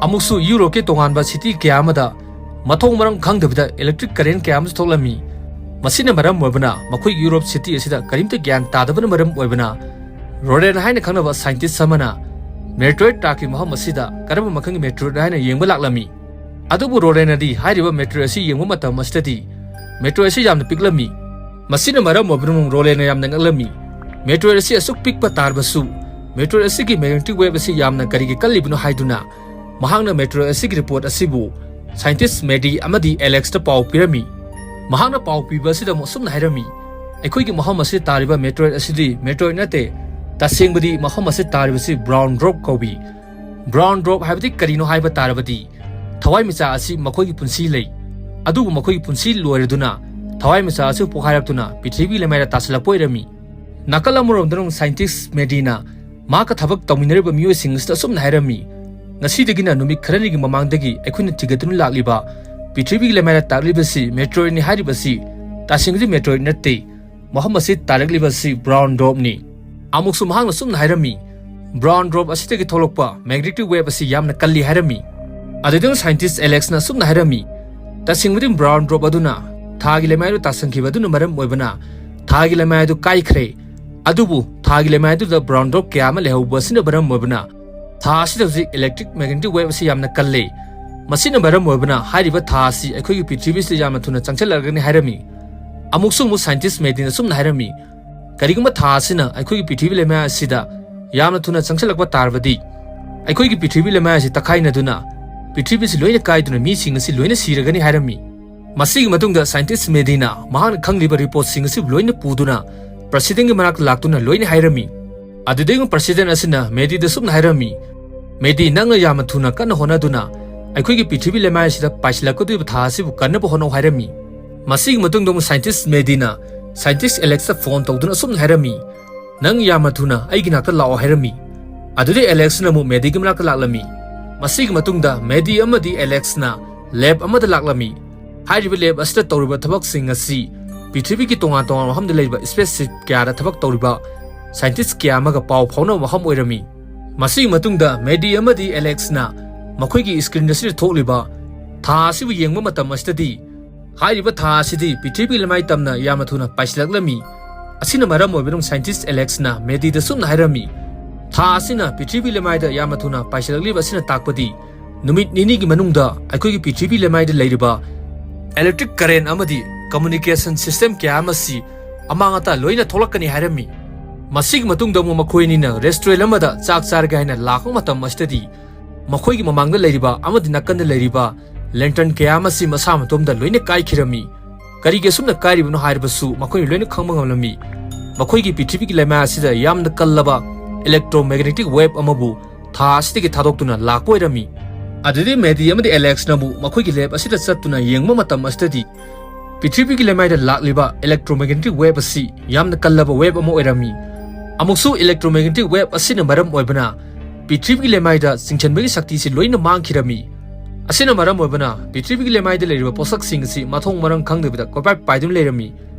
ꯑꯃꯨꯛꯁꯨ ꯌꯨꯔꯣꯞꯀꯤ ꯇꯣꯉꯥꯟꯕ ꯁꯤꯇꯤ ꯀꯌꯥ ꯑꯃꯗ ꯃꯊꯣꯡ ꯃꯔꯝ ꯈꯪꯗꯕꯤꯗ electric current ꯀꯌꯥ ꯑꯃꯁꯨ ꯊꯣꯛꯂꯝꯃꯤ꯫ ꯃꯁꯤꯅ ꯃꯔꯝ ꯑꯣꯏꯕꯅ ꯃꯈꯣꯏꯒꯤ ꯌꯨꯔꯣꯞ ꯁꯤꯇꯤ ꯑꯁꯤꯗ ꯀꯔꯤꯝꯇ ꯒ꯭ꯌꯥꯟ ꯇꯥꯗꯕꯅ ꯃꯔꯝ ꯑꯣꯏꯕꯅ, ꯔꯣꯗꯦꯟ ꯍꯥꯏꯅ ꯈꯪꯅꯕ ꯁꯥꯏꯟꯇꯤꯁ ꯑꯃꯅ ꯃꯦꯇ꯭ꯔꯣꯏꯠ ꯇꯥꯈꯤꯕ ꯃꯐꯝ ꯑꯁꯤꯗ ꯀꯔꯝꯕ ꯃꯈꯜꯒꯤ ꯃꯦꯇ꯭ꯔꯣꯏꯠ ꯍꯥꯏꯅ ꯌꯦꯡꯕ ꯂꯥꯛꯂꯝꯃꯤ꯫ ꯑꯗꯨꯕꯨ ꯔꯣꯗꯦꯟꯅꯗꯤ ꯍꯥꯏꯔꯤꯕ ꯃꯦꯇ꯭ꯔꯣꯏꯠ ꯑꯁꯤ ꯌꯦꯡꯕ ꯃꯇꯝ ꯑꯁꯤꯗꯗꯤ ꯃꯦꯇ꯭ꯔꯣꯏꯠ ꯑꯁꯤ ꯌꯥꯝꯅ ꯄꯤꯛꯂꯝꯃꯤ꯫ ꯃꯁꯤꯅ ꯃꯔꯝ ꯑꯣꯏꯗꯨꯅ ꯔꯣꯂꯦꯟꯅ ꯌꯥꯝꯅ ꯉꯛꯂꯝꯃꯤ꯫ Meteoroid ꯑꯁꯤ ꯑꯁꯨꯛ ꯄꯤꯛꯄ ꯇꯥꯔꯕꯁꯨ, meteoroid ꯑꯁꯤꯒꯤ magnetic wave ꯑꯁꯤ ꯌꯥꯝꯅ ꯀꯔꯤꯒꯤ ꯀꯜꯂꯤꯕꯅꯣ ꯍꯥꯏꯗꯨꯅ ꯃꯍꯥꯛꯅ meteoroid ꯑꯁꯤꯒꯤ report ꯑꯁꯤꯕꯨ scientist ꯃꯦꯗꯤ ꯑꯃꯗꯤ ꯑꯦꯂꯦꯛꯁꯇ ꯄꯥꯎ ꯄꯤꯔꯝꯃꯤ꯫ ꯃꯍꯥꯛꯅ ꯄꯥꯎ ꯄꯤꯕ ꯑꯁꯤꯗ ꯑꯃꯨꯛ ꯑꯁꯨꯝꯅ ꯍꯥꯏꯔꯝꯃꯤ, "ꯑꯩꯈꯣꯏꯒꯤ ꯃꯐꯝ ꯑꯁꯤꯗ ꯇꯥꯔꯤꯕ meteoroid ꯑꯁꯤꯗꯤ meteoroid ꯅꯠꯇꯦ꯫ ꯇꯁꯦꯡꯕꯗꯤ ꯃꯐꯝ ꯑꯁꯤꯗ ꯇꯥꯔꯤꯕꯁꯤ brown dwarf ꯀꯧꯏ꯫ Brown dwarf ꯍꯥꯏꯕꯗꯤ ꯀꯔꯤꯅꯣ ꯍꯥꯏꯕ ꯇꯥꯔꯕꯗꯤ, ꯊꯋꯥꯏꯃꯤꯆꯥꯛ ꯑꯁꯤ ꯃꯈꯣꯏꯒꯤ ꯄꯨꯟꯁꯤ ꯂꯩ, ꯑꯗꯨꯕꯨ ꯃꯈꯣꯏꯒꯤ ꯄꯨꯟꯁꯤ ꯂꯣꯏꯔꯗꯨꯅ ꯊꯋꯥꯏꯃꯤꯆꯥꯛ ꯑꯁꯤ ꯄꯣꯈꯥꯏꯔꯛꯇꯨꯅ ꯄ꯭ꯔꯤꯊꯤꯕꯤ ꯂꯩꯃꯥꯏꯗ ꯇꯥꯁꯤꯜꯂꯛꯄ ꯑꯣꯏꯔꯝꯃꯤ"꯫ ꯅꯥꯀꯜ ꯑꯃꯔꯣꯝꯗꯅ ꯑꯃꯨꯛ scientist ꯃꯦꯗꯤꯅ ꯃꯍꯥꯛꯀ ꯊꯕꯛ ꯇꯧꯃꯤꯟꯅꯔꯤꯕ ꯃꯤꯑꯣꯏꯁꯤꯡ ꯑꯁꯤꯗ ꯑꯁꯨꯝꯅ ꯍꯥꯏꯔꯝꯃꯤ, "ꯉꯁꯤꯗꯒꯤꯅ ꯅꯨꯃꯤꯠ ꯈꯔꯅꯤꯒꯤ ꯃꯃꯥꯡꯗꯒꯤ ꯑꯩꯈꯣꯏꯅ ꯊꯤꯒꯠꯇꯨꯅ ꯂꯥꯛꯂꯤꯕ ꯄ꯭ꯔꯤꯊꯤꯕꯤꯒꯤ ꯂꯩꯃꯥꯏꯗ ꯇꯥꯔꯛꯂꯤꯕꯁꯤ meteoroid ꯅꯤ ꯍꯥꯏꯔꯤꯕꯁꯤ ꯇꯁꯦꯡꯕꯗꯤ meteoroid ꯅꯠꯇꯦ꯫ ꯃꯐꯝ ꯑꯁꯤ ꯇꯥꯔꯛꯂꯤꯕꯁꯤ brown dwarf ꯅꯤ"꯫ ꯑꯃꯨꯛꯁꯨ ꯃꯍꯥꯛꯅ ꯑꯁꯨꯝꯅ ꯍꯥꯏꯔꯝꯃꯤ, "Brown dwarf ꯑꯁꯤꯗꯒꯤ ꯊꯣꯛꯂꯛꯄ magnetic wave ꯑꯁꯤ ꯌꯥꯝꯅ ꯀꯜꯂꯤ" ꯍꯥꯏꯔꯝꯃꯤ꯫ ꯑꯗꯨꯗꯒꯤ scientist ꯑꯦꯂꯦꯛꯁꯅ ꯑꯁꯨꯝꯅ ꯍꯥꯏꯔꯝꯃꯤ, "ꯇꯁꯦꯡꯕꯗꯤ brown dwarf ꯑꯗꯨꯅ ꯊꯥꯒꯤ ꯂꯩꯃꯥꯏꯗ ꯇꯥꯁꯟꯈꯤꯕ ꯑꯗꯨꯅ ꯃꯔꯝ ꯑꯣꯏꯕꯅ ꯊꯥꯒꯤ ꯂꯩꯃꯥꯏ ꯑꯗꯨ ꯀꯥꯏꯈ꯭ꯔꯦ꯫ ꯑꯗꯨꯕꯨ ꯊꯥꯒꯤ ꯂꯩꯃꯥꯏ ꯑꯗꯨꯗ brown dwarf ꯀꯌꯥ ꯑꯃ ꯂꯩꯍꯧꯕ ꯑꯁꯤꯅ ꯃꯔꯝ ꯑꯣꯏꯕꯅ ꯊꯥ ꯑꯁꯤꯗ ꯍꯧꯖꯤꯛ electric magnetic wave ꯑꯁꯤ ꯌꯥꯝꯅ ꯀꯜꯂꯤ꯫ ꯃꯁꯤꯅ ꯃꯔꯝ ꯑꯣꯏꯕꯅ ꯍꯥꯏꯔꯤꯕ ꯊꯥ ꯑꯁꯤ ꯑꯩꯈꯣꯏꯒꯤ ꯄ꯭ꯔꯤꯊꯤꯕꯤꯁꯤꯗ ꯌꯥꯝꯅ ꯊꯨꯅ ꯆꯪꯁꯤꯜꯂꯛꯂꯒꯅꯤ" ꯍꯥꯏꯔꯝꯃꯤ꯫ ꯑꯃꯨꯛꯁꯨ ꯑꯃꯨꯛ scientist ꯃꯦꯗꯤꯅ ꯑꯁꯨꯝꯅ ꯍꯥꯏꯔꯝꯃꯤ, "ꯀꯔꯤꯒꯨꯝꯕ ꯊꯥ ꯑꯁꯤꯅ ꯑꯩꯈꯣꯏꯒꯤ ꯄ꯭ꯔꯤꯊꯤꯕꯤ ꯂꯩꯃꯥꯏ ꯑꯁꯤꯗ ꯌꯥꯝꯅ ꯊꯨꯅ ꯆꯪꯁꯤꯜꯂꯛꯄ ꯇꯥꯔꯕꯗꯤ, ꯑꯩꯈꯣꯏꯒꯤ ꯄ꯭ꯔꯤꯊꯤꯕꯤ ꯂꯩꯃꯥꯏ ꯑꯁꯤ ꯇꯛꯈꯥꯏꯅꯗꯨꯅ ꯄ꯭ꯔꯤꯊꯤꯕꯤꯁꯤ ꯂꯣꯏꯅ ꯀꯥꯏꯗꯨꯅ ꯃꯤꯁꯤꯡ ꯑꯁꯤ ꯂꯣꯏꯅ ꯁꯤꯔꯒꯅꯤ" ꯍꯥꯏꯔꯝꯃꯤ꯫ ꯃꯁꯤꯒꯤ ꯃꯇꯨꯡꯗ scientist ꯃꯦꯗꯤꯅ ꯃꯍꯥꯛꯅ ꯈꯪꯂꯤꯕ reportꯁꯤꯡ ꯑꯁꯤ ꯂꯣꯏꯅ ꯄꯨꯗꯨꯅ presidentꯀꯤ ꯃꯅꯥꯛꯇ ꯂꯥꯛꯇꯨꯅ ꯂꯣꯏꯅ ꯍꯥꯏꯔꯝꯃꯤ꯫ ꯑꯗꯨꯗꯒꯤ president ꯑꯁꯤꯅ ꯃꯦꯗꯤꯗ ꯁꯨꯝꯅ ꯍꯥꯏꯔꯝꯃꯤ, "ꯃꯦꯗꯤ, ꯅꯪꯅ ꯌꯥꯝꯅ ꯊꯨꯅ ꯀꯟꯅ ꯍꯣꯠꯅꯗꯨꯅ ꯑꯩꯈꯣꯏꯒꯤ ꯄ꯭ꯔꯤꯊꯤꯕꯤ ꯂꯩꯃꯥꯏ ꯑꯁꯤꯗ ꯄꯥꯏꯁꯤꯜꯂꯛꯀꯗꯧꯔꯤꯕ ꯊꯥ ꯑꯁꯤꯕꯨ ꯀꯟꯅꯕ ꯍꯣꯠꯅꯧ" ꯍꯥꯏꯔꯝꯃꯤ꯫ ꯃꯁꯤꯒꯤ ꯃꯇꯨꯡꯗ ꯑꯃꯨꯛ scientist ꯃꯦꯗꯤꯅ scientist ꯑꯦꯂꯦꯛꯁꯇ phone ꯇꯧꯗꯨꯅ ꯑꯁꯨꯝꯅ ꯍꯥꯏꯔꯝꯃꯤ, "ꯅꯪ ꯌꯥꯝꯅ ꯊꯨꯅ ꯑꯩꯒꯤ ꯅꯥꯛꯇ ꯂꯥꯛꯑꯣ" ꯍꯥꯏꯔꯝꯃꯤ꯫ ꯑꯗꯨꯗꯩ ꯑꯦꯂꯦꯛꯁꯅ ꯑꯃꯨꯛ ꯃꯦꯗꯤꯒꯤ ꯃꯅꯥꯛꯇ ꯂꯥꯛꯂꯝꯃꯤ꯫ ꯃꯁꯤꯒꯤ ꯃꯇꯨꯡꯗ ꯃꯦꯗꯤ ꯑꯃꯗꯤ ꯑꯦꯂꯦꯛꯁꯅ lab ꯑꯃꯗ ꯂꯥꯛꯂꯝꯃꯤ꯫ ꯍꯥꯏꯔꯤꯕ lab ꯑꯁꯤꯗ ꯇꯧꯔꯤꯕ ꯊꯕꯛꯁꯤꯡ ꯑꯁꯤ ꯄ꯭ꯔꯤꯊꯤꯕꯤꯒꯤ ꯇꯣꯉꯥꯟ ꯇꯣꯉꯥꯟꯕ ꯃꯐꯝꯗ ꯂꯩꯔꯤꯕ spaceship ꯀꯌꯥꯗ ꯊꯕꯛ ꯇꯧꯔꯤꯕ scientist ꯀꯌꯥ ꯑꯃꯒ ꯄꯥꯎ ꯐꯥꯎꯅꯕ ꯃꯐꯝ ꯑꯣꯏꯔꯝꯃꯤ꯫ ꯃꯁꯤꯒꯤ ꯃꯇꯨꯡꯗ ꯃꯦꯗꯤ ꯑꯃꯗꯤ ꯑꯦꯂꯦꯛꯁꯅ ꯃꯈꯣꯏꯒꯤ screen ꯑꯁꯤꯗ ꯊꯣꯛꯂꯤꯕ ꯊꯥ ꯑꯁꯤꯕꯨ ꯌꯦꯡꯕ ꯃꯇꯝ ꯑꯁꯤꯗꯗꯤ ꯍꯥꯏꯔꯤꯕ ꯊꯥ ꯑꯁꯤꯗꯤ ꯄ꯭ꯔꯤꯊꯤꯕꯤ ꯂꯩꯃꯥꯏ ꯇꯝꯅ ꯌꯥꯝꯅ ꯊꯨꯅ ꯄꯥꯏꯁꯤꯜꯂꯛꯂꯝꯃꯤ꯫ ꯑꯁꯤꯅ ꯃꯔꯝ ꯑꯣꯏꯕꯅ scientist ꯑꯦꯂꯦꯛꯁꯅ ꯃꯦꯗꯤꯗ ꯁꯨꯝꯅ ꯍꯥꯏꯔꯝꯃꯤ, "ꯊꯥ ꯑꯁꯤꯅ ꯄ꯭ꯔꯤꯊꯤꯕꯤ ꯂꯩꯃꯥꯏꯗ ꯌꯥꯝꯅ ꯊꯨꯅ ꯄꯥꯏꯁꯤꯜꯂꯛꯂꯤꯕ ꯑꯁꯤꯅ ꯇꯥꯛꯄꯗꯤ ꯅꯨꯃꯤꯠ ꯅꯤꯅꯤꯒꯤ ꯃꯅꯨꯡꯗ ꯑꯩꯈꯣꯏꯒꯤ ꯄ꯭ꯔꯤꯊꯤꯕꯤ ꯂꯩꯃꯥꯏꯗ ꯂꯩꯔꯤꯕ electric current ꯑꯃꯗꯤ ꯀꯝꯃ꯭ꯌꯨꯅꯤꯀꯦꯁꯟ ꯁꯤꯁꯇꯦꯝ ꯀꯌꯥ ꯑꯃꯁꯤ ꯑꯃꯥꯡ ꯑꯇꯥ ꯂꯣꯏꯅ ꯊꯣꯛꯂꯛꯀꯅꯤ ꯍꯥꯏꯔꯝꯃꯤ꯫ ꯃꯁꯤꯒꯤ ꯃꯇꯨꯡꯗ ꯑꯃꯨꯛ ꯃꯈꯣꯏ ꯑꯅꯤꯅ ꯔꯦꯁꯇꯨꯔꯦꯟ ꯑꯃꯗ ꯆꯥꯛ ꯆꯥꯔꯒꯦ ꯍꯥꯏꯅ ꯂꯥꯛꯄ ꯃꯇꯝ ꯑꯁꯤꯗꯗꯤ ꯃꯈꯣꯏꯒꯤ ꯃꯃꯥꯡꯗ ꯂꯩꯔꯤꯕ ꯑꯃꯗꯤ ꯅꯥꯀꯟꯗ ꯂꯩꯔꯤꯕ ꯂꯦꯟꯇꯔꯟ ꯀꯌꯥ ꯑꯃꯁꯤ ꯃꯁꯥ ꯃꯇꯣꯝꯗ ꯂꯣꯏꯅ ꯀꯥꯏꯈꯤꯔꯝꯃꯤ꯫ ꯀꯔꯤꯒꯤ ꯑꯁꯨꯝꯅ ꯀꯥꯏꯔꯤꯕꯅꯣ ꯍꯥꯏꯔꯕꯁꯨ ꯃꯈꯣꯏꯅ ꯂꯣꯏꯅ ꯈꯪꯕ ꯉꯝꯂꯝꯃꯤ꯫ ꯃꯈꯣꯏꯒꯤ ꯄ꯭ꯔꯤꯊꯤꯕꯤꯒꯤ ꯂꯩꯃꯥꯏ ꯑꯁꯤꯗ ꯌꯥꯝꯅ ꯀꯜꯂꯕ ꯏꯂꯦꯛꯇ꯭ꯔꯣꯃꯦꯒꯅꯦꯇꯤꯛ ꯋꯦꯕ ꯑꯃꯕꯨ ꯊꯥ ꯑꯁꯤꯗꯒꯤ ꯊꯥꯗꯣꯛꯇꯨꯅ ꯂꯥꯛꯄ ꯑꯣꯏꯔꯝꯃꯤ꯫ ꯑꯗꯨꯗꯤ ꯃꯦꯗꯤ ꯑꯃꯗꯤ ꯑꯦꯂꯦꯛꯁꯅ ꯑꯃꯨꯛ ꯃꯈꯣꯏꯒꯤ ꯂꯦꯕ ꯑꯁꯤꯗ ꯆꯠꯇꯨꯅ ꯌꯦꯡꯕ ꯃꯇꯝ ꯑꯁꯤꯗꯗꯤ ꯄ꯭ꯔꯤꯊꯤꯕꯤꯒꯤ ꯂꯩꯃꯥꯏꯗ ꯂꯥꯛꯂꯤꯕ ꯏꯂꯦꯛꯇ꯭ꯔꯣꯃꯦꯒꯅꯦꯇꯤꯛ ꯋꯦꯕ ꯑꯁꯤ ꯌꯥꯝꯅ ꯀꯜꯂꯕ ꯋꯦꯕ ꯑꯃ ꯑꯣꯏꯔꯝꯃꯤ꯫ ꯑꯃꯨꯛꯁꯨ ꯏꯂꯦꯛꯇ꯭ꯔꯣꯃꯦꯒꯅꯦꯇꯤꯛ ꯋꯦꯕ ꯑꯁꯤꯅ ꯃꯔꯝ ꯑꯣꯏꯕꯅ ꯄ꯭ꯔꯤꯊꯤꯕꯤꯒꯤ ꯂꯩꯃꯥꯏꯗ ꯆꯤꯡꯁꯤꯟꯕꯒꯤ ꯁꯛꯇꯤꯁꯤ ꯂꯣꯏꯅ ꯃꯥꯡꯈꯤꯔꯝꯃꯤ꯫ ꯑꯁꯤꯅ ꯃꯔꯝ ꯑꯣꯏꯕꯅ ꯄ꯭ꯔꯤꯊꯤꯕꯤꯒꯤ ꯂꯩꯃꯥꯏꯗ ꯂꯩꯔꯤꯕ ꯄꯣꯠꯁꯛꯁꯤꯡ ꯑꯁꯤ ꯃꯊꯣꯡ ꯃꯔꯝ ꯈꯪꯗꯕꯤꯗ ꯀꯣꯏꯄꯥꯏ ꯄꯥꯏꯗꯨꯅ ꯂꯩꯔꯝꯃꯤ꯫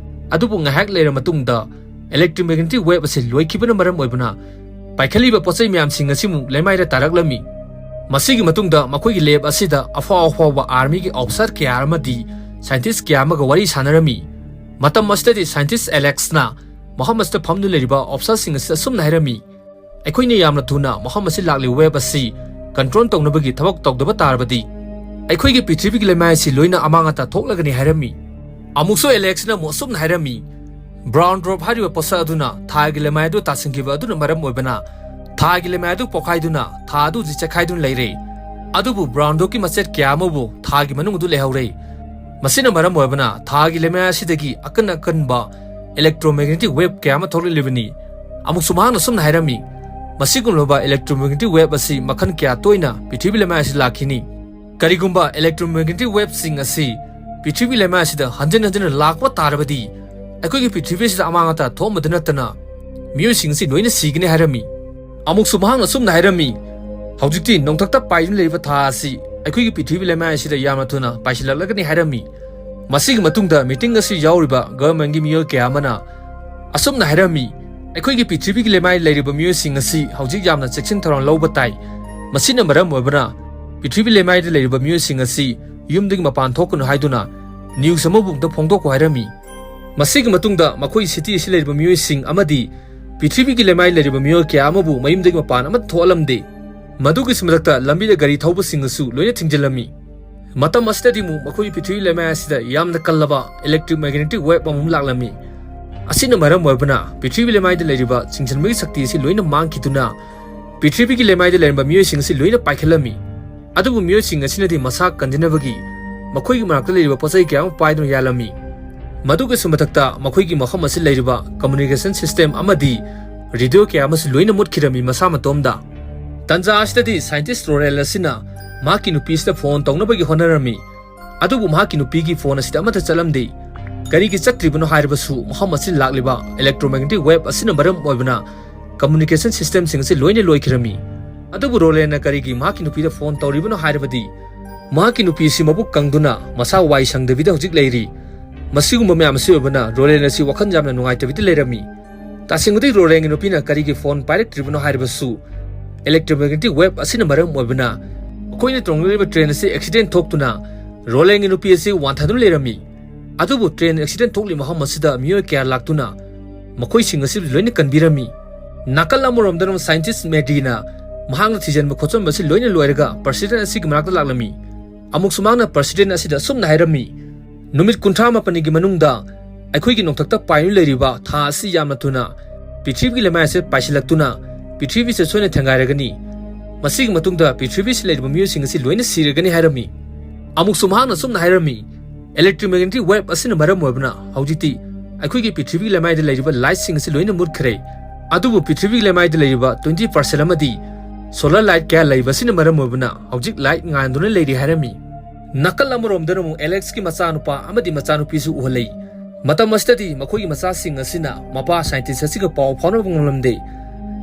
ꯑꯗꯨꯕꯨ ꯉꯥꯏꯍꯥꯛ ꯂꯩꯔ ꯃꯇꯨꯡꯗ ꯏꯂꯦꯛꯇ꯭ꯔꯣꯃꯦꯒꯅꯦꯇꯤꯛ ꯋꯦꯕ ꯑꯁꯤ ꯂꯣꯏꯈꯤꯕꯅ ꯃꯔꯝ ꯑꯣꯏꯕꯅ ꯄꯥꯏꯈꯠꯂꯤꯕ ꯄꯣꯠꯆꯩ ꯃꯌꯥꯝꯁꯤꯡ ꯑꯁꯤꯃꯨꯛ ꯂꯩꯃꯥꯏꯗ ꯇꯥꯔꯛꯂꯝꯃꯤ꯫ ꯃꯁꯤꯒꯤ ꯃꯇꯨꯡꯗ ꯃꯈꯣꯏꯒꯤ ꯂꯦꯕ ꯑꯁꯤꯗ ꯑꯐꯥꯎ ꯑꯐꯥꯎꯕ ꯑꯥꯔꯃꯤꯒꯤ ꯑꯣꯐꯤꯁꯥꯔ ꯀꯌꯥ ꯑꯃꯗꯤ ꯁꯥꯏꯟꯇꯤꯁ ꯀꯌꯥ ꯑꯃꯒ ꯋꯥꯔꯤ ꯁꯥꯟꯅꯔꯝꯃꯤ꯫ ꯃꯇꯝ ꯑꯁꯤꯗꯗꯤ ꯁꯥꯏꯟꯇꯤꯁ ꯑꯦꯂꯦꯛꯁꯅ ꯃꯐꯝ ꯑꯁꯤꯗ ꯐꯝꯗꯨꯅ ꯂꯩꯔꯤꯕ ꯑꯣꯐꯤꯁꯥꯔꯁꯤꯡ ꯑꯁꯤꯗ ꯑꯁꯨꯝꯅ ꯍꯥꯏꯔꯝꯃꯤ, "ꯑꯩꯈꯣꯏꯅ ꯌꯥꯝꯅ ꯊꯨꯅ ꯃꯐꯝ ꯑꯁꯤ ꯂꯥꯛꯂꯤꯕ ꯋꯦꯕ ꯑꯁꯤ ꯀꯟꯇ꯭ꯔꯣꯜ ꯇꯧꯅꯕꯒꯤ ꯊꯕꯛ ꯇꯧꯗꯕ ꯇꯥꯔꯕꯗꯤ ꯑꯩꯈꯣꯏꯒꯤ ꯄ꯭ꯔꯤꯊꯤꯕꯤꯒꯤ ꯂꯩꯃꯥꯏ ꯑꯁꯤ ꯂꯣꯏꯅ ꯑꯃꯥꯡ ꯑꯇꯥ ꯊꯣꯛꯂꯒꯅꯤ" ꯍꯥꯏꯔꯝꯃꯤ꯫ ꯑꯃꯨꯛꯁꯨ ꯑꯦꯂꯦꯛꯁꯅ ꯑꯃꯨꯛ ꯑꯁꯨꯝꯅ ꯍꯥꯏꯔꯝꯃꯤ, "ꯕ꯭ꯔꯥꯎꯟ ꯗ꯭ꯋꯥꯔꯐ ꯍꯥꯏꯔꯤꯕ ꯄꯣꯠꯁꯛ ꯑꯗꯨꯅ ꯊꯥꯒꯤ ꯂꯩꯃꯥꯏ ꯑꯗꯨ ꯇꯥꯁꯤꯟꯈꯤꯕ ꯑꯗꯨꯅ ꯃꯔꯝ ꯑꯣꯏꯕꯅ ꯊꯥꯒꯤ ꯂꯩꯃꯥꯏ ꯑꯗꯨ ꯄꯣꯛꯈꯥꯏꯗꯨꯅ ꯊꯥ ꯑꯗꯨ ꯍꯧꯖꯤꯛ ꯆꯦꯛꯈꯥꯏꯗꯨꯅ ꯂꯩꯔꯦ꯫ ꯑꯗꯨꯕꯨ ꯕ꯭ꯔꯥꯎꯟ ꯗ꯭ꯋꯥꯔꯐꯀꯤ ꯃꯆꯦꯠ ꯀꯌꯥ ꯑꯃꯕꯨ ꯊꯥꯒꯤ ꯃꯅꯨꯡ ꯑꯗꯨ ꯂꯩꯍꯧꯔꯦ꯫ ꯃꯁꯤꯅ ꯃꯔꯝ ꯑꯣꯏꯕꯅ ꯊꯥꯒꯤ ꯂꯩꯃꯥꯏ ꯑꯁꯤꯗꯒꯤ ꯑꯀꯟ ꯑꯀꯟꯕ ꯏꯂꯦꯛꯇ꯭ꯔꯣꯃꯦꯒꯅꯦꯇꯤꯛ ꯋꯦꯕ ꯀꯌꯥ ꯑꯃ ꯊꯣꯛꯂꯛꯂꯤꯕꯅꯤ"꯫ ꯑꯃꯨꯛꯁꯨ ꯃꯍꯥꯛꯅ ꯑꯁꯨꯝꯅ ꯍꯥꯏꯔꯝꯃꯤ, "ꯃꯁꯤꯒꯨꯝꯂꯕ ꯏꯂꯦꯛꯇ꯭ꯔꯣꯃꯦꯒꯅꯦꯇꯤꯛ ꯋꯦꯕ ꯑꯁꯤ ꯃꯈꯜ ꯀꯌꯥ ꯇꯣꯏꯅ ꯄ꯭ꯔꯤꯊꯤꯕꯤ ꯂꯩꯃꯥꯏ ꯑꯁꯤꯗ ꯂꯥꯛꯈꯤꯅꯤ꯫ ꯀꯔꯤꯒꯨꯝꯕ ꯏꯂꯦꯛꯇ꯭ꯔꯣꯃꯦꯒꯅꯦꯇꯤꯛ ꯋꯦꯕꯁꯤꯡ ꯑꯁꯤ ꯄ꯭ꯔꯤꯊꯤꯕꯤ ꯂꯩꯃꯥꯏ ꯑꯁꯤꯗ ꯍꯟꯖꯤꯟ ꯍꯟꯖꯤꯟꯅ ꯂꯥꯛꯄ ꯇꯥꯔꯕꯗꯤ ꯑꯩꯈꯣꯏꯒꯤ ꯄ꯭ꯔꯤꯊꯤꯕꯤ ꯑꯁꯤꯗ ꯑꯃꯥꯡ ꯑꯇꯥ ꯊꯣꯛꯍꯟꯕꯗ ꯅꯠꯇꯅ ꯃꯤꯑꯣꯏꯁꯤꯡ ꯑꯁꯤ ꯂꯣꯏꯅ ꯁꯤꯒꯅꯤ" ꯍꯥꯏꯔꯝꯃꯤ꯫ ꯑꯃꯨꯛꯁꯨ ꯃꯍꯥꯛꯅ ꯑꯁꯨꯝꯅ ꯍꯥꯏꯔꯝꯃꯤ, "ꯍꯧꯖꯤꯛꯇꯤ ꯅꯣꯡꯊꯛꯇ ꯄꯥꯏꯗꯨꯅ ꯂꯩꯔꯤꯕ ꯊꯥ ꯑꯁꯤ ꯑꯩꯈꯣꯏꯒꯤ ꯄ꯭ꯔꯤꯊꯤꯕꯤ ꯂꯩꯃꯥꯏ ꯑꯁꯤꯗ ꯌꯥꯝꯅ ꯊꯨꯅ ꯄꯥꯏꯁꯤꯜꯂꯛꯂꯒꯅꯤ" ꯍꯥꯏꯔꯝꯃꯤ꯫ ꯃꯁꯤꯒꯤ ꯃꯇꯨꯡꯗ ꯃꯤꯇꯤꯡ ꯑꯁꯤ ꯌꯥꯎꯔꯤꯕ ꯒꯚꯔꯟꯃꯦꯟꯒꯤ ꯃꯤꯑꯣꯏ ꯀꯌꯥ ꯑꯃꯅ ꯑꯁꯨꯝꯅ ꯍꯥꯏꯔꯝꯃꯤ, "ꯑꯩꯈꯣꯏꯒꯤ ꯄ꯭ꯔꯤꯊꯤꯕꯤꯒꯤ ꯂꯩꯃꯥꯏ ꯂꯩꯔꯤꯕ ꯃꯤꯑꯣꯏꯁꯤꯡ ꯑꯁꯤ ꯍꯧꯖꯤꯛ ꯌꯥꯝꯅ ꯆꯦꯛꯁꯤꯟ ꯊꯧꯔꯥꯡ ꯂꯧꯕ ꯇꯥꯏ꯫ ꯃꯁꯤꯅ ꯃꯔꯝ ꯑꯣꯏꯕꯅ ꯄ꯭ꯔꯤꯊꯤꯕꯤ ꯂꯩꯃꯥꯏꯗ ꯂꯩꯔꯤꯕ ꯃꯤꯑꯣꯏꯁꯤꯡ ꯑꯁꯤ ꯌꯨꯝꯗꯒꯤ ꯃꯄꯥꯟ ꯊꯣꯛꯀꯅꯨ ꯍꯥꯏꯗꯨꯅ ꯅ꯭ꯌꯨꯁ ꯑꯃꯕꯨ ꯑꯃꯨꯛꯇ ꯐꯣꯡꯗꯣꯛꯈꯣ" ꯍꯥꯏꯔꯝꯃꯤ꯫ ꯃꯁꯤꯒꯤ ꯃꯇꯨꯡꯗ ꯃꯈꯣꯏ ꯁꯤꯇꯤ ꯑꯁꯤ ꯂꯩꯔꯤꯕ ꯃꯤꯑꯣꯏꯁꯤꯡ ꯑꯃꯗꯤ ꯄ꯭ꯔꯤꯊꯤꯕꯤꯒꯤ ꯂꯩꯃꯥꯏ ꯂꯩꯔꯤꯕ ꯃꯤꯑꯣꯏ ꯀꯌꯥ ꯑꯃꯕꯨ ꯃꯌꯨꯝꯗꯒꯤ ꯃꯄꯥꯟ ꯑꯃꯠꯇ ꯊꯣꯛꯍꯜꯂꯝꯗꯦ꯫ ꯃꯗꯨꯒꯤꯁꯨ ꯃꯊꯛꯇ ꯂꯝꯕꯤꯗ ꯒꯥꯔꯤ ꯊꯧꯕꯁꯤꯡ ꯑꯁꯨ ꯂꯣꯏꯅ ꯊꯤꯡꯖꯤꯜꯂꯝꯃꯤ꯫ ꯃꯇꯝ ꯑꯁꯤꯗꯗꯤ ꯑꯃꯨꯛ ꯃꯈꯣꯏ ꯄ꯭ꯔꯤꯊꯤꯕꯤ ꯂꯩꯃꯥꯏ ꯑꯁꯤꯗ ꯌꯥꯝꯅ ꯀꯜꯂꯕ electromagnetic wave ꯑꯃꯃꯨꯛ ꯂꯥꯛꯂꯝꯃꯤ꯫ ꯑꯁꯤꯅ ꯃꯔꯝ ꯑꯣꯏꯕꯅ ꯄ꯭ꯔꯤꯊꯤꯕꯤ ꯂꯩꯃꯥꯏꯗ ꯂꯩꯔꯤꯕ ꯆꯤꯡꯁꯤꯟꯕꯒꯤ ꯁꯛꯇꯤ ꯑꯁꯤ ꯂꯣꯏꯅ ꯃꯥꯡꯈꯤꯗꯨꯅ ꯄ꯭ꯔꯤꯊꯤꯕꯤꯒꯤ ꯂꯩꯃꯥꯏꯗ ꯂꯩꯔꯝꯕ ꯃꯤꯑꯣꯏꯁꯤꯡ ꯑꯁꯤ ꯂꯣꯏꯅ ꯄꯥꯏꯈꯠꯂꯝꯃꯤ꯫ ꯑꯗꯨꯕꯨ ꯃꯤꯑꯣꯏꯁꯤꯡ ꯑꯁꯤꯅꯗꯤ ꯃꯁꯥ ꯀꯟꯖꯅꯕꯒꯤ ꯃꯈꯣꯏꯒꯤ ꯃꯅꯥꯛꯇ ꯂꯩꯔꯤꯕ ꯄꯣꯠꯆꯩ ꯀꯌꯥ ꯑꯃ ꯄꯥꯏꯗꯨꯅ ꯌꯥꯜꯂꯝꯃꯤ꯫ ꯃꯗꯨꯒꯤꯁꯨ ꯃꯊꯛꯇ ꯃꯈꯣꯏꯒꯤ ꯃꯐꯝ ꯑꯁꯤ ꯂꯩꯔꯤꯕ communication system ꯑꯃꯗꯤ radio ꯀꯌꯥ ꯑꯃꯁꯨ ꯂꯣꯏꯅ ꯃꯨꯠꯈꯤꯔꯝꯃꯤ ꯃꯁꯥ ꯃꯇꯣꯝꯗ꯫ ꯇꯟꯖꯥ ꯑꯁꯤꯗꯗꯤ scientist ꯔꯣꯔꯦꯜ ꯑꯁꯤꯅ ꯃꯍꯥꯛꯀꯤ ꯅꯨꯄꯤ ꯑꯁꯤꯗ phone ꯇꯧꯅꯕꯒꯤ ꯍꯣꯠꯅꯔꯝꯃꯤ꯫ ꯑꯗꯨꯕꯨ ꯃꯍꯥꯛꯀꯤ ꯅꯨꯄꯤꯒꯤ phone ꯑꯁꯤꯗ ꯑꯃꯠꯇ ꯆꯠꯂꯝꯗꯦ꯫ ꯀꯔꯤꯒꯤ ꯆꯠꯇ꯭ꯔꯤꯕꯅꯣ ꯍꯥꯏꯔꯕꯁꯨ ꯃꯐꯝ ꯑꯁꯤꯗ ꯂꯥꯛꯂꯤꯕ electromagnetic wave ꯑꯁꯤꯅ ꯃꯔꯝ ꯑꯣꯏꯕꯅ communication system ꯁꯤꯡ ꯑꯁꯤ ꯂꯣꯏꯅ ꯂꯣꯏꯈꯤꯔꯝꯃꯤ꯫ ꯑꯗꯨꯕꯨ ꯔꯣꯂꯦꯟꯅ ꯀꯔꯤꯒꯤ ꯃꯍꯥꯛꯀꯤ ꯅꯨꯄꯤꯗ phone ꯇꯧꯔꯤꯕꯅꯣ ꯍꯥꯏꯔꯕꯗꯤ ꯃꯍꯥꯛꯀꯤ ꯅꯨꯄꯤ ꯑꯁꯤ ꯃꯕꯨꯛ ꯀꯪꯗꯨꯅ ꯃꯁꯥ ꯋꯥꯏ ꯁꯪꯗꯕꯤꯗ ꯍꯧꯖꯤꯛ ꯂꯩꯔꯤ꯫ ꯃꯁꯤꯒꯨꯝꯕ ꯃꯌꯥꯝ ꯑꯁꯤ ꯑꯣꯏꯕꯅ ꯔꯣꯂꯦꯟ ꯑꯁꯤ ꯋꯥꯈꯜ ꯌꯥꯝꯅ ꯅꯨꯡꯉꯥꯏꯇꯕꯤꯗ ꯂꯩꯔꯝꯃꯤ꯫ ꯇꯁꯦꯡꯕꯗꯤ ꯔꯣꯂꯦꯟꯒꯤ ꯅꯨꯄꯤꯅ ꯀꯔꯤꯒꯤ phone ꯄꯥꯏꯔꯛꯇ꯭ꯔꯤꯕꯅꯣ ꯍꯥꯏꯔꯕꯁꯨ electromagnetic wave ꯑꯁꯤꯅ ꯃꯔꯝ ꯑꯣꯏꯕꯅ ꯃꯈꯣꯏꯅ ꯇꯣꯡꯂꯤꯕ train ꯑꯁꯤ accident ꯊꯣꯛꯇꯨꯅ ꯔꯣꯂꯦꯟꯒꯤ ꯅꯨꯄꯤ ꯑꯁꯤ ꯋꯥꯟꯊꯗꯨꯅ ꯂꯩꯔꯝꯃꯤ꯫ ꯑꯗꯨꯕꯨ train accident ꯊꯣꯛꯂꯤꯕ ꯃꯐꯝ ꯑꯁꯤꯗ ꯃꯤꯑꯣꯏ ꯀꯌꯥ ꯂꯥꯛꯇꯨꯅ ꯃꯈꯣꯏꯁꯤꯡ ꯑꯁꯤ ꯂꯣꯏꯅ ꯀꯟꯕꯤꯔꯝꯃꯤ꯫ ꯅꯥꯀꯜ ꯑꯃꯔꯣꯝꯗꯅ scientist ꯃꯦꯗꯤꯅ ꯃꯍꯥꯛꯅ ꯊꯤꯖꯤꯟꯕ ꯈꯣꯠꯆꯟꯕ ꯑꯁꯤ ꯂꯣꯏꯅ ꯂꯣꯏꯔꯒ president ꯑꯁꯤꯒꯤ ꯃꯅꯥꯛꯇ ꯂꯥꯛꯂꯝꯃꯤ꯫ ꯑꯃꯨꯛꯁꯨ ꯃꯍꯥꯛꯅ president ꯑꯁꯤꯗ ꯑꯁꯨꯝꯅ ꯍꯥꯏꯔꯝꯃꯤ, "ꯅꯨꯃꯤꯠ ꯀꯨꯟꯊ꯭ꯔꯥ ꯃꯥꯄꯟꯒꯤ ꯃꯅꯨꯡꯗ ꯑꯩꯈꯣꯏꯒꯤ ꯅꯣꯡꯊꯛꯇ ꯄꯥꯏꯗꯨꯅ ꯂꯩꯔꯤꯕ ꯊꯥ ꯑꯁꯤ ꯌꯥꯝꯅ ꯊꯨꯅ ꯄ꯭ꯔꯤꯊꯤꯕꯤꯒꯤ ꯂꯩꯃꯥꯏ ꯑꯁꯤ ꯄꯥꯏꯁꯤꯜꯂꯛꯇꯨꯅ ꯄ꯭ꯔꯤꯊꯤꯕꯤꯁꯦ ꯁꯣꯏꯅ ꯊꯦꯡꯒꯥꯏꯔꯒꯅꯤ꯫ ꯃꯁꯤꯒꯤ ꯃꯇꯨꯡꯗ ꯄ꯭ꯔꯤꯊꯤꯕꯤꯁꯤ ꯂꯩꯔꯤꯕ ꯃꯤꯑꯣꯏꯁꯤꯡ ꯑꯁꯤ ꯂꯣꯏꯅ ꯁꯤꯔꯒꯅꯤ" ꯍꯥꯏꯔꯝꯃꯤ꯫ ꯑꯃꯨꯛꯁꯨ ꯃꯍꯥꯛꯅ ꯑꯁꯨꯝꯅ ꯍꯥꯏꯔꯝꯃꯤ, "Electromagnetic wave ꯑꯁꯤꯅ ꯃꯔꯝ ꯑꯣꯏꯕꯅ ꯍꯧꯖꯤꯛꯇꯤ ꯑꯩꯈꯣꯏꯒꯤ ꯄ꯭ꯔꯤꯊꯤꯕꯤꯒꯤ ꯂꯩꯃꯥꯏꯗ ꯂꯩꯔꯤꯕ lightꯁꯤꯡ ꯑꯁꯤ ꯂꯣꯏꯅ ꯃꯨꯠꯈ꯭ꯔꯦ꯫ ꯑꯗꯨꯕꯨ ꯄ꯭ꯔꯤꯊꯤꯕꯤꯒꯤ ꯂꯩꯃꯥꯏꯗ ꯂꯩꯔꯤꯕ twenty percent ꯑꯃꯗꯤ solar light ꯀꯌꯥ ꯂꯩꯕ ꯑꯁꯤꯅ ꯃꯔꯝ ꯑꯣꯏꯕꯅ ꯍꯧꯖꯤꯛ light ꯉꯥꯟꯗꯨꯅ ꯂꯩꯔꯤ" ꯍꯥꯏꯔꯝꯃꯤ꯫ ꯅꯥꯀꯜ ꯑꯃꯔꯣꯝꯗꯅ ꯑꯃꯨꯛ ꯑꯦꯂꯦꯛꯁꯀꯤ ꯃꯆꯥꯅꯨꯄꯥ ꯑꯃꯗꯤ ꯃꯆꯥꯅꯨꯄꯤꯁꯨ ꯎꯍꯜꯂꯤ꯫ ꯃꯇꯝ ꯑꯁꯤꯗꯗꯤ ꯃꯈꯣꯏꯒꯤ ꯃꯆꯥꯁꯤꯡ ꯑꯁꯤꯅ ꯃꯄꯥ scientist ꯑꯁꯤꯒ ꯄꯥꯎ ꯐꯥꯎꯅꯕ ꯉꯝꯂꯝꯗꯦ꯫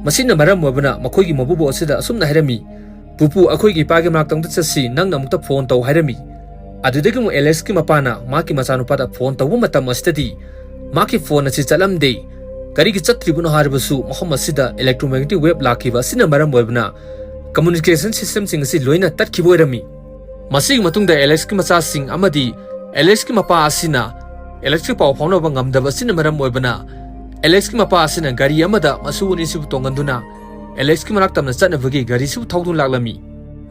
ꯃꯁꯤꯅ ꯃꯔꯝ ꯑꯣꯏꯕꯅ ꯃꯈꯣꯏꯒꯤ ꯃꯄꯨꯕꯣꯛ ꯑꯁꯤꯗ ꯑꯁꯨꯝꯅ ꯍꯥꯏꯔꯝꯃꯤ, "ꯄꯨꯄꯨ, ꯑꯩꯈꯣꯏꯒꯤ ꯏꯄꯥꯒꯤ ꯃꯅꯥꯛꯇ ꯑꯃꯨꯛꯇ ꯆꯠꯁꯤ, ꯅꯪꯅ ꯑꯃꯨꯛꯇ phone ꯇꯧ" ꯍꯥꯏꯔꯝꯃꯤ꯫ ꯑꯗꯨꯗꯒꯤ ꯑꯃꯨꯛ ꯑꯦꯂꯦꯛꯁꯀꯤ ꯃꯄꯥꯅ ꯃꯍꯥꯛꯀꯤ ꯃꯆꯥꯅꯨꯄꯥꯗ phone ꯇꯧꯕ ꯃꯇꯝ ꯑꯁꯤꯗꯗꯤ ꯃꯍꯥꯛꯀꯤ phone ꯑꯁꯤ ꯆꯠꯂꯝꯗꯦ꯫ ꯀꯔꯤꯒꯤ ꯆꯠꯇ꯭ꯔꯤꯕꯅꯣ ꯍꯥꯏꯔꯕꯁꯨ ꯃꯐꯝ ꯑꯁꯤꯗ electromagnetic wave ꯂꯥꯛꯈꯤꯕ ꯑꯁꯤꯅ ꯃꯔꯝ ꯑꯣꯏꯕꯅ communication systemꯁꯤꯡ ꯑꯁꯤ ꯂꯣꯏꯅ ꯇꯠꯈꯤꯕ ꯑꯣꯏꯔꯝꯃꯤ꯫ ꯃꯁꯤꯒꯤ ꯃꯇꯨꯡꯗ ꯑꯦꯂꯦꯛꯁꯀꯤ ꯃꯆꯥꯁꯤꯡ ꯑꯃꯗꯤ ꯑꯦꯂꯦꯛꯁꯀꯤ ꯃꯄꯥ ꯑꯁꯤꯅ ꯑꯦꯂꯦꯛꯁꯀꯤ ꯄꯥꯎ ꯐꯥꯎꯅꯕ ꯉꯝꯗꯕ ꯑꯁꯤꯅ ꯃꯔꯝ ꯑꯣꯏꯕꯅ ꯑꯦꯂꯦꯛꯁꯀꯤ ꯃꯄꯥ ꯑꯁꯤꯅ ꯒꯥꯔꯤ ꯑꯃꯗ ꯃꯁꯨ ꯑꯅꯤꯁꯤꯕꯨ ꯇꯣꯡꯍꯟꯗꯨꯅ ꯑꯦꯂꯦꯛꯁꯀꯤ ꯃꯅꯥꯛ ꯇꯝꯅ ꯆꯠꯅꯕꯒꯤ ꯒꯥꯔꯤꯁꯤꯕꯨ ꯊꯧꯗꯨꯅ ꯂꯥꯛꯂꯝꯃꯤ꯫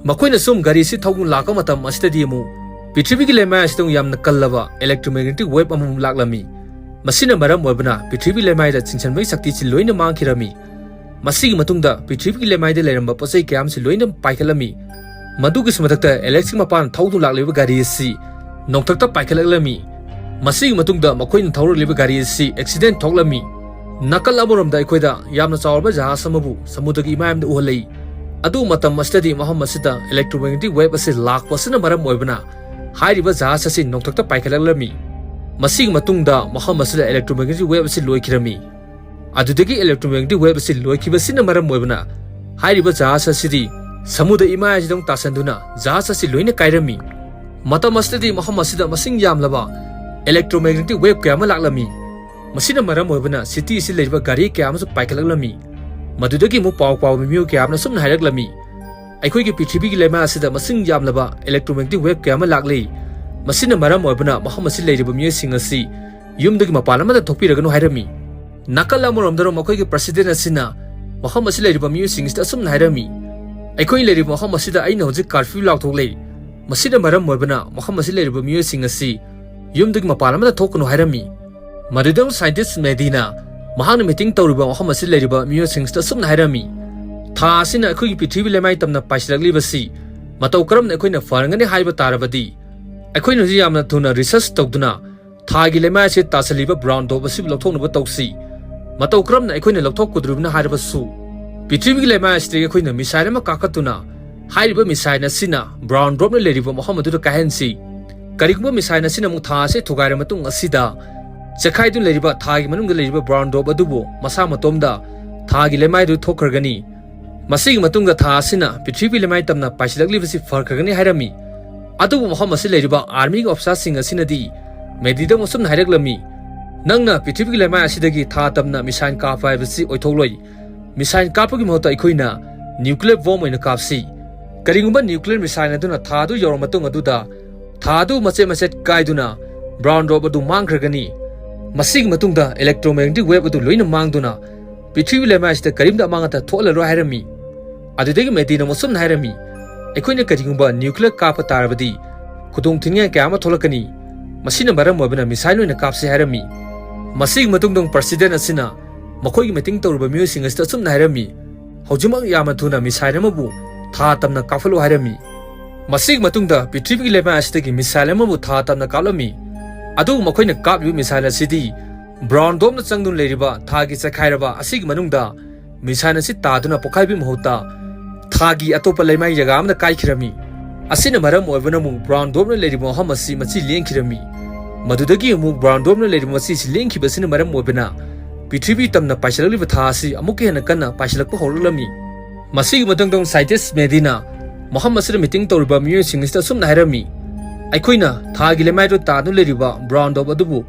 ꯃꯈꯣꯏꯅ ꯁꯨꯝ ꯒꯥꯔꯤꯁꯤ ꯊꯧꯗꯨꯅ ꯂꯥꯛꯄ ꯃꯇꯝ ꯑꯁꯤꯗꯗꯤ ꯑꯃꯨꯛ ꯄ꯭ꯔꯤꯊꯤꯕꯤꯒꯤ ꯂꯩꯃꯥꯏ ꯑꯁꯤꯗ ꯌꯥꯝꯅ ꯀꯜꯂꯕ electromagnetic wave ꯑꯃꯃꯨꯛ ꯂꯥꯛꯂꯝꯃꯤ꯫ ꯃꯁꯤꯅ ꯃꯔꯝ ꯑꯣꯏꯕꯅ ꯄ꯭ꯔꯤꯊꯤꯕꯤꯒꯤ ꯂꯩꯃꯥꯏꯗ ꯆꯤꯡꯁꯤꯟꯕꯒꯤ ꯁꯛꯇꯤꯁꯤ ꯂꯣꯏꯅ ꯃꯥꯡꯈꯤꯔꯝꯃꯤ꯫ ꯃꯁꯤꯒꯤ ꯃꯇꯨꯡꯗ ꯄ꯭ꯔꯤꯊꯤꯕꯤꯒꯤ ꯂꯩꯃꯥꯏꯗ ꯂꯩꯔꯝꯕ ꯄꯣꯠ ꯆꯩ ꯀꯌꯥ ꯑꯃꯁꯨ ꯂꯣꯏꯅ ꯄꯥꯏꯈꯠꯂꯝꯃꯤ꯫ ꯃꯗꯨꯒꯤꯁꯨ ꯃꯊꯛꯇ ꯏꯂꯦꯛꯇ꯭ꯔꯤꯛ ꯃꯄꯥꯟ ꯊꯧꯗꯨꯅ ꯂꯥꯛꯂꯤꯕ ꯒꯥꯔꯤ ꯑꯁꯤ ꯅꯣꯡꯊꯛꯇ ꯄꯥꯏꯈꯠꯂꯛꯂꯝꯃꯤ꯫ ꯃꯁꯤꯒꯤ ꯃꯇꯨꯡꯗ ꯃꯈꯣꯏꯅ ꯊꯧꯔꯛꯂꯤꯕ ꯒꯥꯔꯤ ꯑꯁꯤ ꯑꯦꯛꯁꯤꯗꯦꯟ ꯊꯣꯛꯂꯝꯃꯤ꯫ ꯅꯥꯀꯜ ꯑꯃꯔꯣꯝꯗ ꯑꯩꯈꯣꯏꯗ ꯌꯥꯝꯅ ꯆꯥꯎꯔꯕ ꯖꯍꯥꯖ ꯑꯃꯕꯨ ꯁꯃꯨꯗ꯭ꯔꯒꯤ ꯏꯃꯥꯏ ꯑꯃꯗ ꯎꯍꯜꯂꯛꯏ꯫ ꯑꯗꯨ ꯃꯇꯝ ꯑꯁꯤꯗꯗꯤ ꯃꯐꯝ ꯑꯁꯤꯗ electromagnetic wave ꯑꯁꯤ ꯂꯥꯛꯄ ꯑꯁꯤꯅ ꯃꯔꯝ ꯑꯣꯏꯕꯅ ꯍꯥꯏꯔꯤꯕ ꯖꯍꯥꯖ ꯑꯁꯤ ꯅꯣꯡꯊꯛꯇ ꯄꯥꯏꯈꯠꯂꯛꯂꯝꯃꯤ꯫ ꯃꯁꯤꯒꯤ ꯃꯇꯨꯡꯗ ꯃꯐꯝ ꯑꯁꯤꯗ electromagnetic wave ꯑꯁꯤ ꯂꯣꯏꯈꯤꯔꯝꯃꯤ꯫ ꯑꯗꯨꯗꯒꯤ electromagnetic wave ꯑꯁꯤ ꯂꯣꯏꯈꯤꯕꯁꯤꯅ ꯃꯔꯝ ꯑꯣꯏꯕꯅ ꯍꯥꯏꯔꯤꯕ ꯖꯍꯥꯖ ꯑꯁꯤꯗꯤ ꯁꯃꯨꯗ꯭ꯔ ꯏꯃꯥꯏ ꯑꯁꯤꯗ ꯑꯃꯨꯛ ꯇꯥꯁꯟꯗꯨꯅ ꯖꯍꯥꯖ ꯑꯁꯤ ꯂꯣꯏꯅ ꯀꯥꯏꯔꯝꯃꯤ꯫ ꯃꯇꯝ ꯑꯁꯤꯗꯗꯤ ꯃꯐꯝ ꯑꯁꯤꯗ ꯃꯁꯤꯡ ꯌꯥꯝꯂꯕ electromagnetic wave ꯀꯌꯥ ꯑꯃ ꯂꯥꯛꯂꯝꯃꯤ꯫ ꯃꯁꯤꯅ ꯃꯔꯝ ꯑꯣꯏꯕꯅ ꯁꯤꯇꯤ ꯑꯁꯤ ꯂꯩꯔꯤꯕ ꯒꯥꯔꯤ ꯀꯌꯥ ꯑꯃꯁꯨ ꯄꯥꯏꯈꯠꯂꯛꯂꯝꯃꯤ꯫ ꯃꯗꯨꯗꯒꯤ ꯑꯃꯨꯛ ꯄꯥꯎ ꯄꯥꯕ ꯃꯤꯑꯣꯏ ꯀꯌꯥ ꯑꯃꯅ ꯑꯁꯨꯝꯅ ꯍꯥꯏꯔꯛꯂꯝꯃꯤ, ꯑꯩꯈꯣꯏꯒꯤ ꯄ꯭ꯔꯤꯊꯤꯕꯤꯒꯤ ꯂꯩꯃꯥꯏ ꯑꯁꯤꯗ ꯃꯁꯤꯡ ꯌꯥꯝꯂꯕ electromagnetic wave ꯀꯌꯥ ꯑꯃ ꯂꯥꯛꯂꯤ꯫ ꯃꯁꯤꯅ ꯃꯔꯝ ꯑꯣꯏꯕꯅ ꯃꯐꯝ ꯑꯁꯤ ꯂꯩꯔꯤꯕ ꯃꯤꯑꯣꯏꯁꯤꯡ ꯑꯁꯤ ꯌꯨꯝꯗꯒꯤ ꯃꯄꯥꯟ ꯑꯃꯗ ꯊꯣꯛꯄꯤꯔꯒꯅꯨ ꯍꯥꯏꯔꯝꯃꯤ꯫ ꯅꯥꯀꯜ ꯑꯃꯔꯣꯝꯗꯅ ꯃꯈꯣꯏꯒꯤ ꯄ꯭ꯔꯁꯤꯗꯦꯟ ꯑꯁꯤꯅ ꯃꯐꯝ ꯑꯁꯤ ꯂꯩꯔꯤꯕ ꯃꯤꯑꯣꯏꯁꯤꯡ ꯑꯁꯤꯗ ꯑꯁꯨꯝꯅ ꯍꯥꯏꯔꯝꯃꯤ, ꯑꯩꯈꯣꯏ ꯂꯩꯔꯤꯕ ꯃꯐꯝ ꯑꯁꯤꯗ ꯑꯩꯅ ꯍꯧꯖꯤꯛ ꯀꯥꯔꯐ꯭ꯌꯨ ꯂꯥꯎꯊꯣꯛꯂꯦ꯫ ꯃꯁꯤꯅ ꯃꯔꯝ ꯑꯣꯏꯕꯅ ꯃꯐꯝ ꯑꯁꯤ ꯂꯩꯔꯤꯕ ꯃꯤꯑꯣꯏꯁꯤꯡ ꯑꯁꯤ ꯌꯨꯝꯗꯒꯤ ꯃꯄꯥꯟ ꯑꯃꯗ ꯊꯣꯛꯀꯅꯨ ꯍꯥꯏꯔꯝꯃꯤ꯫ ꯃꯗꯨꯗ ꯁꯥꯏꯟꯇꯤꯁ ꯃꯦꯗꯤꯅ ꯃꯍꯥꯛꯅ ꯃꯤꯇꯤꯡ ꯇꯧꯔꯤꯕ ꯃꯐꯝ ꯑꯁꯤꯗ ꯂꯩꯔꯤꯕ ꯃꯤꯑꯣꯏꯁꯤꯡꯁꯤꯗ ꯑꯁꯨꯝꯅ ꯍꯥꯏꯔꯝꯃꯤ, ꯊꯥ ꯑꯁꯤꯅ ꯑꯩꯈꯣꯏꯒꯤ ꯄ꯭ꯔꯤꯊꯤꯕꯤ ꯂꯩꯃꯥꯏ ꯇꯝꯅ ꯄꯥꯏꯁꯤꯜꯂꯛꯂꯤꯕꯁꯤ ꯃꯇꯧ ꯀꯔꯝꯅ ꯑꯩꯈꯣꯏꯅ ꯐꯍꯟꯒꯅꯤ ꯍꯥꯏꯕ ꯇꯥꯔꯕꯗꯤ, ꯑꯩꯈꯣꯏꯅ ꯍꯧꯖꯤꯛ ꯌꯥꯝꯅ ꯊꯨꯅ ꯔꯤꯁꯔꯆ ꯇꯧꯗꯨꯅ ꯊꯥꯒꯤ ꯂꯩꯃꯥꯏ ꯑꯁꯤꯗ ꯇꯥꯁꯤꯜꯂꯤꯕ ꯕ꯭ꯔꯥꯎꯟ ꯗ꯭ꯋꯥꯔꯐ ꯑꯁꯤꯕꯨ ꯂꯧꯊꯣꯛꯅꯕ ꯇꯧꯁꯤ꯫ ꯃꯇꯧ ꯀꯔꯝꯅ ꯑꯩꯈꯣꯏꯅ ꯂꯧꯊꯣꯛꯀꯗꯧꯔꯤꯕꯅꯣ ꯍꯥꯏꯔꯕꯁꯨ, ꯄ꯭ꯔꯤꯊꯤꯕꯤꯒꯤ ꯂꯩꯃꯥꯏ ꯑꯁꯤꯗꯒꯤ ꯑꯩꯈꯣꯏꯅ ꯃꯤꯁꯥꯏꯜ ꯑꯃ ꯀꯥꯈꯠꯇꯨꯅ ꯍꯥꯏꯔꯤꯕ ꯃꯤꯁꯥꯏꯜ ꯑꯁꯤꯅ ꯕ꯭ꯔꯥꯎꯟ ꯗ꯭ꯋꯥꯔꯐꯅ ꯂꯩꯔꯤꯕ ꯃꯐꯝ ꯑꯗꯨꯗ ꯀꯥꯏꯍꯟꯁꯤ꯫ ꯀꯔꯤꯒꯨꯝꯕ ꯃꯤꯁꯥꯏꯜ ꯑꯁꯤꯅ ꯑꯃꯨꯛ ꯊꯥ ꯑꯁꯤ ꯊꯨꯒꯥꯏꯔ ꯃꯇꯨꯡ ꯑꯁꯤꯗ ꯆꯦꯈꯥꯏꯗꯨꯅ ꯂꯩꯔꯤꯕ ꯊꯥꯒꯤ ꯃꯅꯨꯡꯗ ꯂꯩꯔꯤꯕ ꯕ꯭ꯔꯥꯎꯟ ꯗ꯭ꯋꯥꯔꯐ ꯑꯗꯨꯕꯨ ꯃꯁꯥ ꯃꯇꯣꯝꯗ ꯊꯥꯒꯤ ꯂꯩꯃꯥꯏꯗꯨ ꯊꯣꯛꯈ꯭ꯔꯒꯅꯤ꯫ ꯃꯁꯤꯒꯤ ꯃꯇꯨꯡꯗ ꯊꯥ ꯑꯁꯤꯅ ꯄ꯭ꯔꯤꯊꯤꯕꯤ ꯂꯩꯃꯥꯏ ꯇꯝꯅ ꯄꯥꯏꯁꯤꯜꯂꯛꯂꯤꯕꯁꯤ ꯐꯈ꯭ꯔꯒꯅꯤ ꯍꯥꯏꯔꯝꯃꯤ꯫ ꯑꯗꯨꯕꯨ ꯃꯐꯝ ꯑꯁꯤ ꯂꯩꯔꯤꯕ ꯑꯥꯔꯃꯤꯒꯤ ꯑꯣꯐꯤꯁꯥꯔꯁꯤꯡ ꯑꯁꯤꯅꯗꯤ ꯃꯦꯗꯤꯗ ꯑꯃꯁꯨꯝꯅ ꯍꯥꯏꯔꯛꯂꯝꯃꯤ, ꯅꯪꯅ ꯄ꯭ꯔꯤꯊꯤꯕꯤꯒꯤ ꯂꯩꯃꯥꯏ ꯑꯁꯤꯗꯒꯤ ꯊꯥ ꯇꯝꯅ ꯃꯤꯁꯥꯏꯜ ꯀꯥꯞꯄ ꯍꯥꯏꯕꯁꯤ ꯑꯣꯏꯊꯣꯛꯂꯣꯏ꯫ ꯃꯤꯁꯥꯏꯜ ꯀꯥꯞꯄꯒꯤ ꯃꯍꯨꯠꯇ ꯑꯩꯈꯣꯏꯅ ꯅ꯭ꯌꯨꯀ꯭ꯂꯤꯌꯔ ꯕꯣꯝ ꯑꯣꯏꯅ ꯀꯥꯞꯁꯤ꯫ ꯀꯔꯤꯒꯨꯝꯕ ꯅ꯭ꯌꯨꯀ꯭ꯂꯤꯌꯔ ꯃꯤꯁꯥꯏꯜ ꯑꯗꯨꯅ ꯊꯥ ꯑꯗꯨ ꯌꯧꯔ ꯃꯇꯨꯡ ꯑꯗꯨꯗ ꯊꯥ ꯑꯗꯨ ꯃꯆꯦꯠ ꯃꯆꯦꯠ ꯀꯥꯏꯗꯨꯅ ꯕ꯭ꯔꯥꯎꯟ ꯗ꯭ꯋꯥꯔꯐ ꯑꯗꯨ ꯃꯥꯡꯈ꯭ꯔꯒꯅꯤ꯫ ꯃꯁꯤꯒꯤ ꯃꯇꯨꯡꯗ electromagnetic wave ꯑꯗꯨ ꯂꯣꯏꯅ ꯃꯥꯡꯗꯨꯅ ꯄ꯭ꯔꯤꯊꯤꯕꯤ ꯂꯩꯃꯥꯏ ꯑꯁꯤꯗ ꯀꯔꯤꯝꯇ ꯑꯃꯥꯡ ꯑꯇ ꯊꯣꯛꯍꯜꯂꯔꯣꯏ ꯍꯥꯏꯔꯝꯃꯤ꯫ ꯑꯗꯨꯗꯒꯤ ꯃꯦꯗꯤꯅ ꯑꯃꯨꯛ ꯑꯁꯨꯝꯅ ꯍꯥꯏꯔꯝꯃꯤ, ꯑꯩꯈꯣꯏꯅ ꯀꯔꯤꯒꯨꯝꯕ ꯅ꯭ꯌꯨꯀ꯭ꯂꯤꯌꯔ ꯀꯥꯞꯄ ꯇꯥꯔꯕꯗꯤ ꯈꯨꯗꯣꯡꯊꯤꯅꯤꯡꯉꯥꯏ ꯀꯌꯥ ꯑꯃ ꯊꯣꯛꯂꯛꯀꯅꯤ꯫ ꯃꯁꯤꯅ ꯃꯔꯝ ꯑꯣꯏꯕꯅ ꯃꯤꯁꯥꯏꯜ ꯑꯣꯏꯅ ꯀꯥꯞꯁꯤ ꯍꯥꯏꯔꯝꯃꯤ꯫ ꯃꯁꯤꯒꯤ ꯃꯇꯨꯡꯗ ꯑꯃꯨꯛ ꯄ꯭ꯔꯁꯤꯗꯦꯟ ꯑꯁꯤꯅ ꯃꯈꯣꯏꯒꯤ ꯃꯤꯇꯤꯡ ꯇꯧꯔꯤꯕ ꯃꯤꯑꯣꯏꯁꯤꯡ ꯑꯁꯤꯗ ꯑꯁꯨꯝꯅ ꯍꯥꯏꯔꯝꯃꯤ, "ꯍꯧꯖꯤꯛꯃꯛ ꯌꯥꯝꯅ ꯊꯨꯅ ꯃꯤꯁꯥꯏꯜ ꯑꯃꯕꯨ ꯊꯥ ꯇꯝꯅ ꯀꯥꯞꯍꯜꯂꯨ" ꯍꯥꯏꯔꯝꯃꯤ꯫ ꯃꯁꯤꯒꯤ ꯃꯇꯨꯡꯗ ꯄ꯭ꯔꯤꯊꯤꯕꯤꯒꯤ ꯂꯩꯃꯥꯏ ꯑꯁꯤꯗꯒꯤ ꯃꯤꯁꯥꯏꯜ ꯑꯃꯕꯨ ꯊꯥ ꯇꯝꯅ ꯀꯥꯞꯂꯝꯃꯤ꯫ ꯑꯗꯨꯕꯨ ꯃꯈꯣꯏꯅ ꯀꯥꯞꯂꯤꯕ ꯃꯤꯁꯥꯏꯜ ꯑꯁꯤꯗꯤ ꯕ꯭ꯔꯥꯎꯟ ꯗꯣꯞꯅ ꯆꯪꯗꯨꯅ ꯂꯩꯔꯤꯕ ꯊꯥꯒꯤ ꯆꯈꯥꯏꯔꯕ ꯑꯁꯤꯒꯤ ꯃꯅꯨꯡꯗ ꯃꯤꯁꯥꯏꯜ ꯑꯁꯤ ꯇꯥꯗꯨꯅ ꯄꯣꯈꯥꯏꯕꯒꯤ ꯃꯍꯨꯠꯇ ꯊꯥꯒꯤ ꯑꯇꯣꯞꯄ ꯂꯩꯃꯥꯏ ꯖꯒꯥ ꯑꯃꯗ ꯀꯥꯏꯈꯤꯔꯝꯃꯤ꯫ ꯑꯁꯤꯅ ꯃꯔꯝ ꯑꯣꯏꯕꯅ ꯑꯃꯨꯛ ꯕ꯭ꯔꯥꯎꯟ ꯗꯣꯞꯅ ꯂꯩꯔꯤꯕ ꯃꯐꯝ ꯑꯁꯤ ꯃꯆꯤ ꯂꯦꯡꯈꯤꯔꯝꯃꯤ꯫ ꯃꯗꯨꯗꯒꯤ ꯑꯃꯨꯛ ꯕ꯭ꯔꯥꯎꯟ ꯗꯣꯞꯅ ꯂꯩꯔꯤꯕ ꯃꯆꯤꯁꯤ ꯂꯦꯡꯈꯤꯕ ꯑꯁꯤꯅ ꯃꯔꯝ ꯑꯣꯏꯕꯅ ꯄ꯭ꯔꯤꯊꯤꯕꯤ ꯇꯝꯅ ꯄꯥꯏꯁꯤꯜꯂꯛꯂꯤꯕ ꯊꯥ ꯑꯁꯤ ꯑꯃꯨꯛꯀ ꯍꯦꯟꯅ ꯀꯟꯅ ꯄꯥꯏꯁꯤꯜꯂꯛꯄ ꯍꯧꯔꯛꯂꯝꯃꯤ꯫ ꯃꯁꯤꯒꯤ ꯃꯇꯨꯡꯗ ꯑꯃꯨꯛ ꯁꯥꯏꯟꯇꯤꯁ ꯃꯦꯗꯤꯅ ꯃꯐꯝ ꯑꯁꯤꯗ ꯃꯤꯇꯤꯡ ꯇꯧꯔꯤꯕ ꯃꯤꯑꯣꯏꯁꯤꯡ ꯑꯁꯤꯗ ꯑꯁꯨꯝꯅ ꯍꯥꯏꯔꯝꯃꯤ, "ꯑꯩꯈꯣꯏꯅ ꯊꯥꯒꯤ ꯂꯩꯃꯥꯏꯗꯨ ꯇꯥꯗꯨꯅ ꯂꯩꯔꯤꯕ ꯕ꯭ꯔꯥꯎꯟ ꯗꯣꯞ ꯑꯗꯨꯕꯨ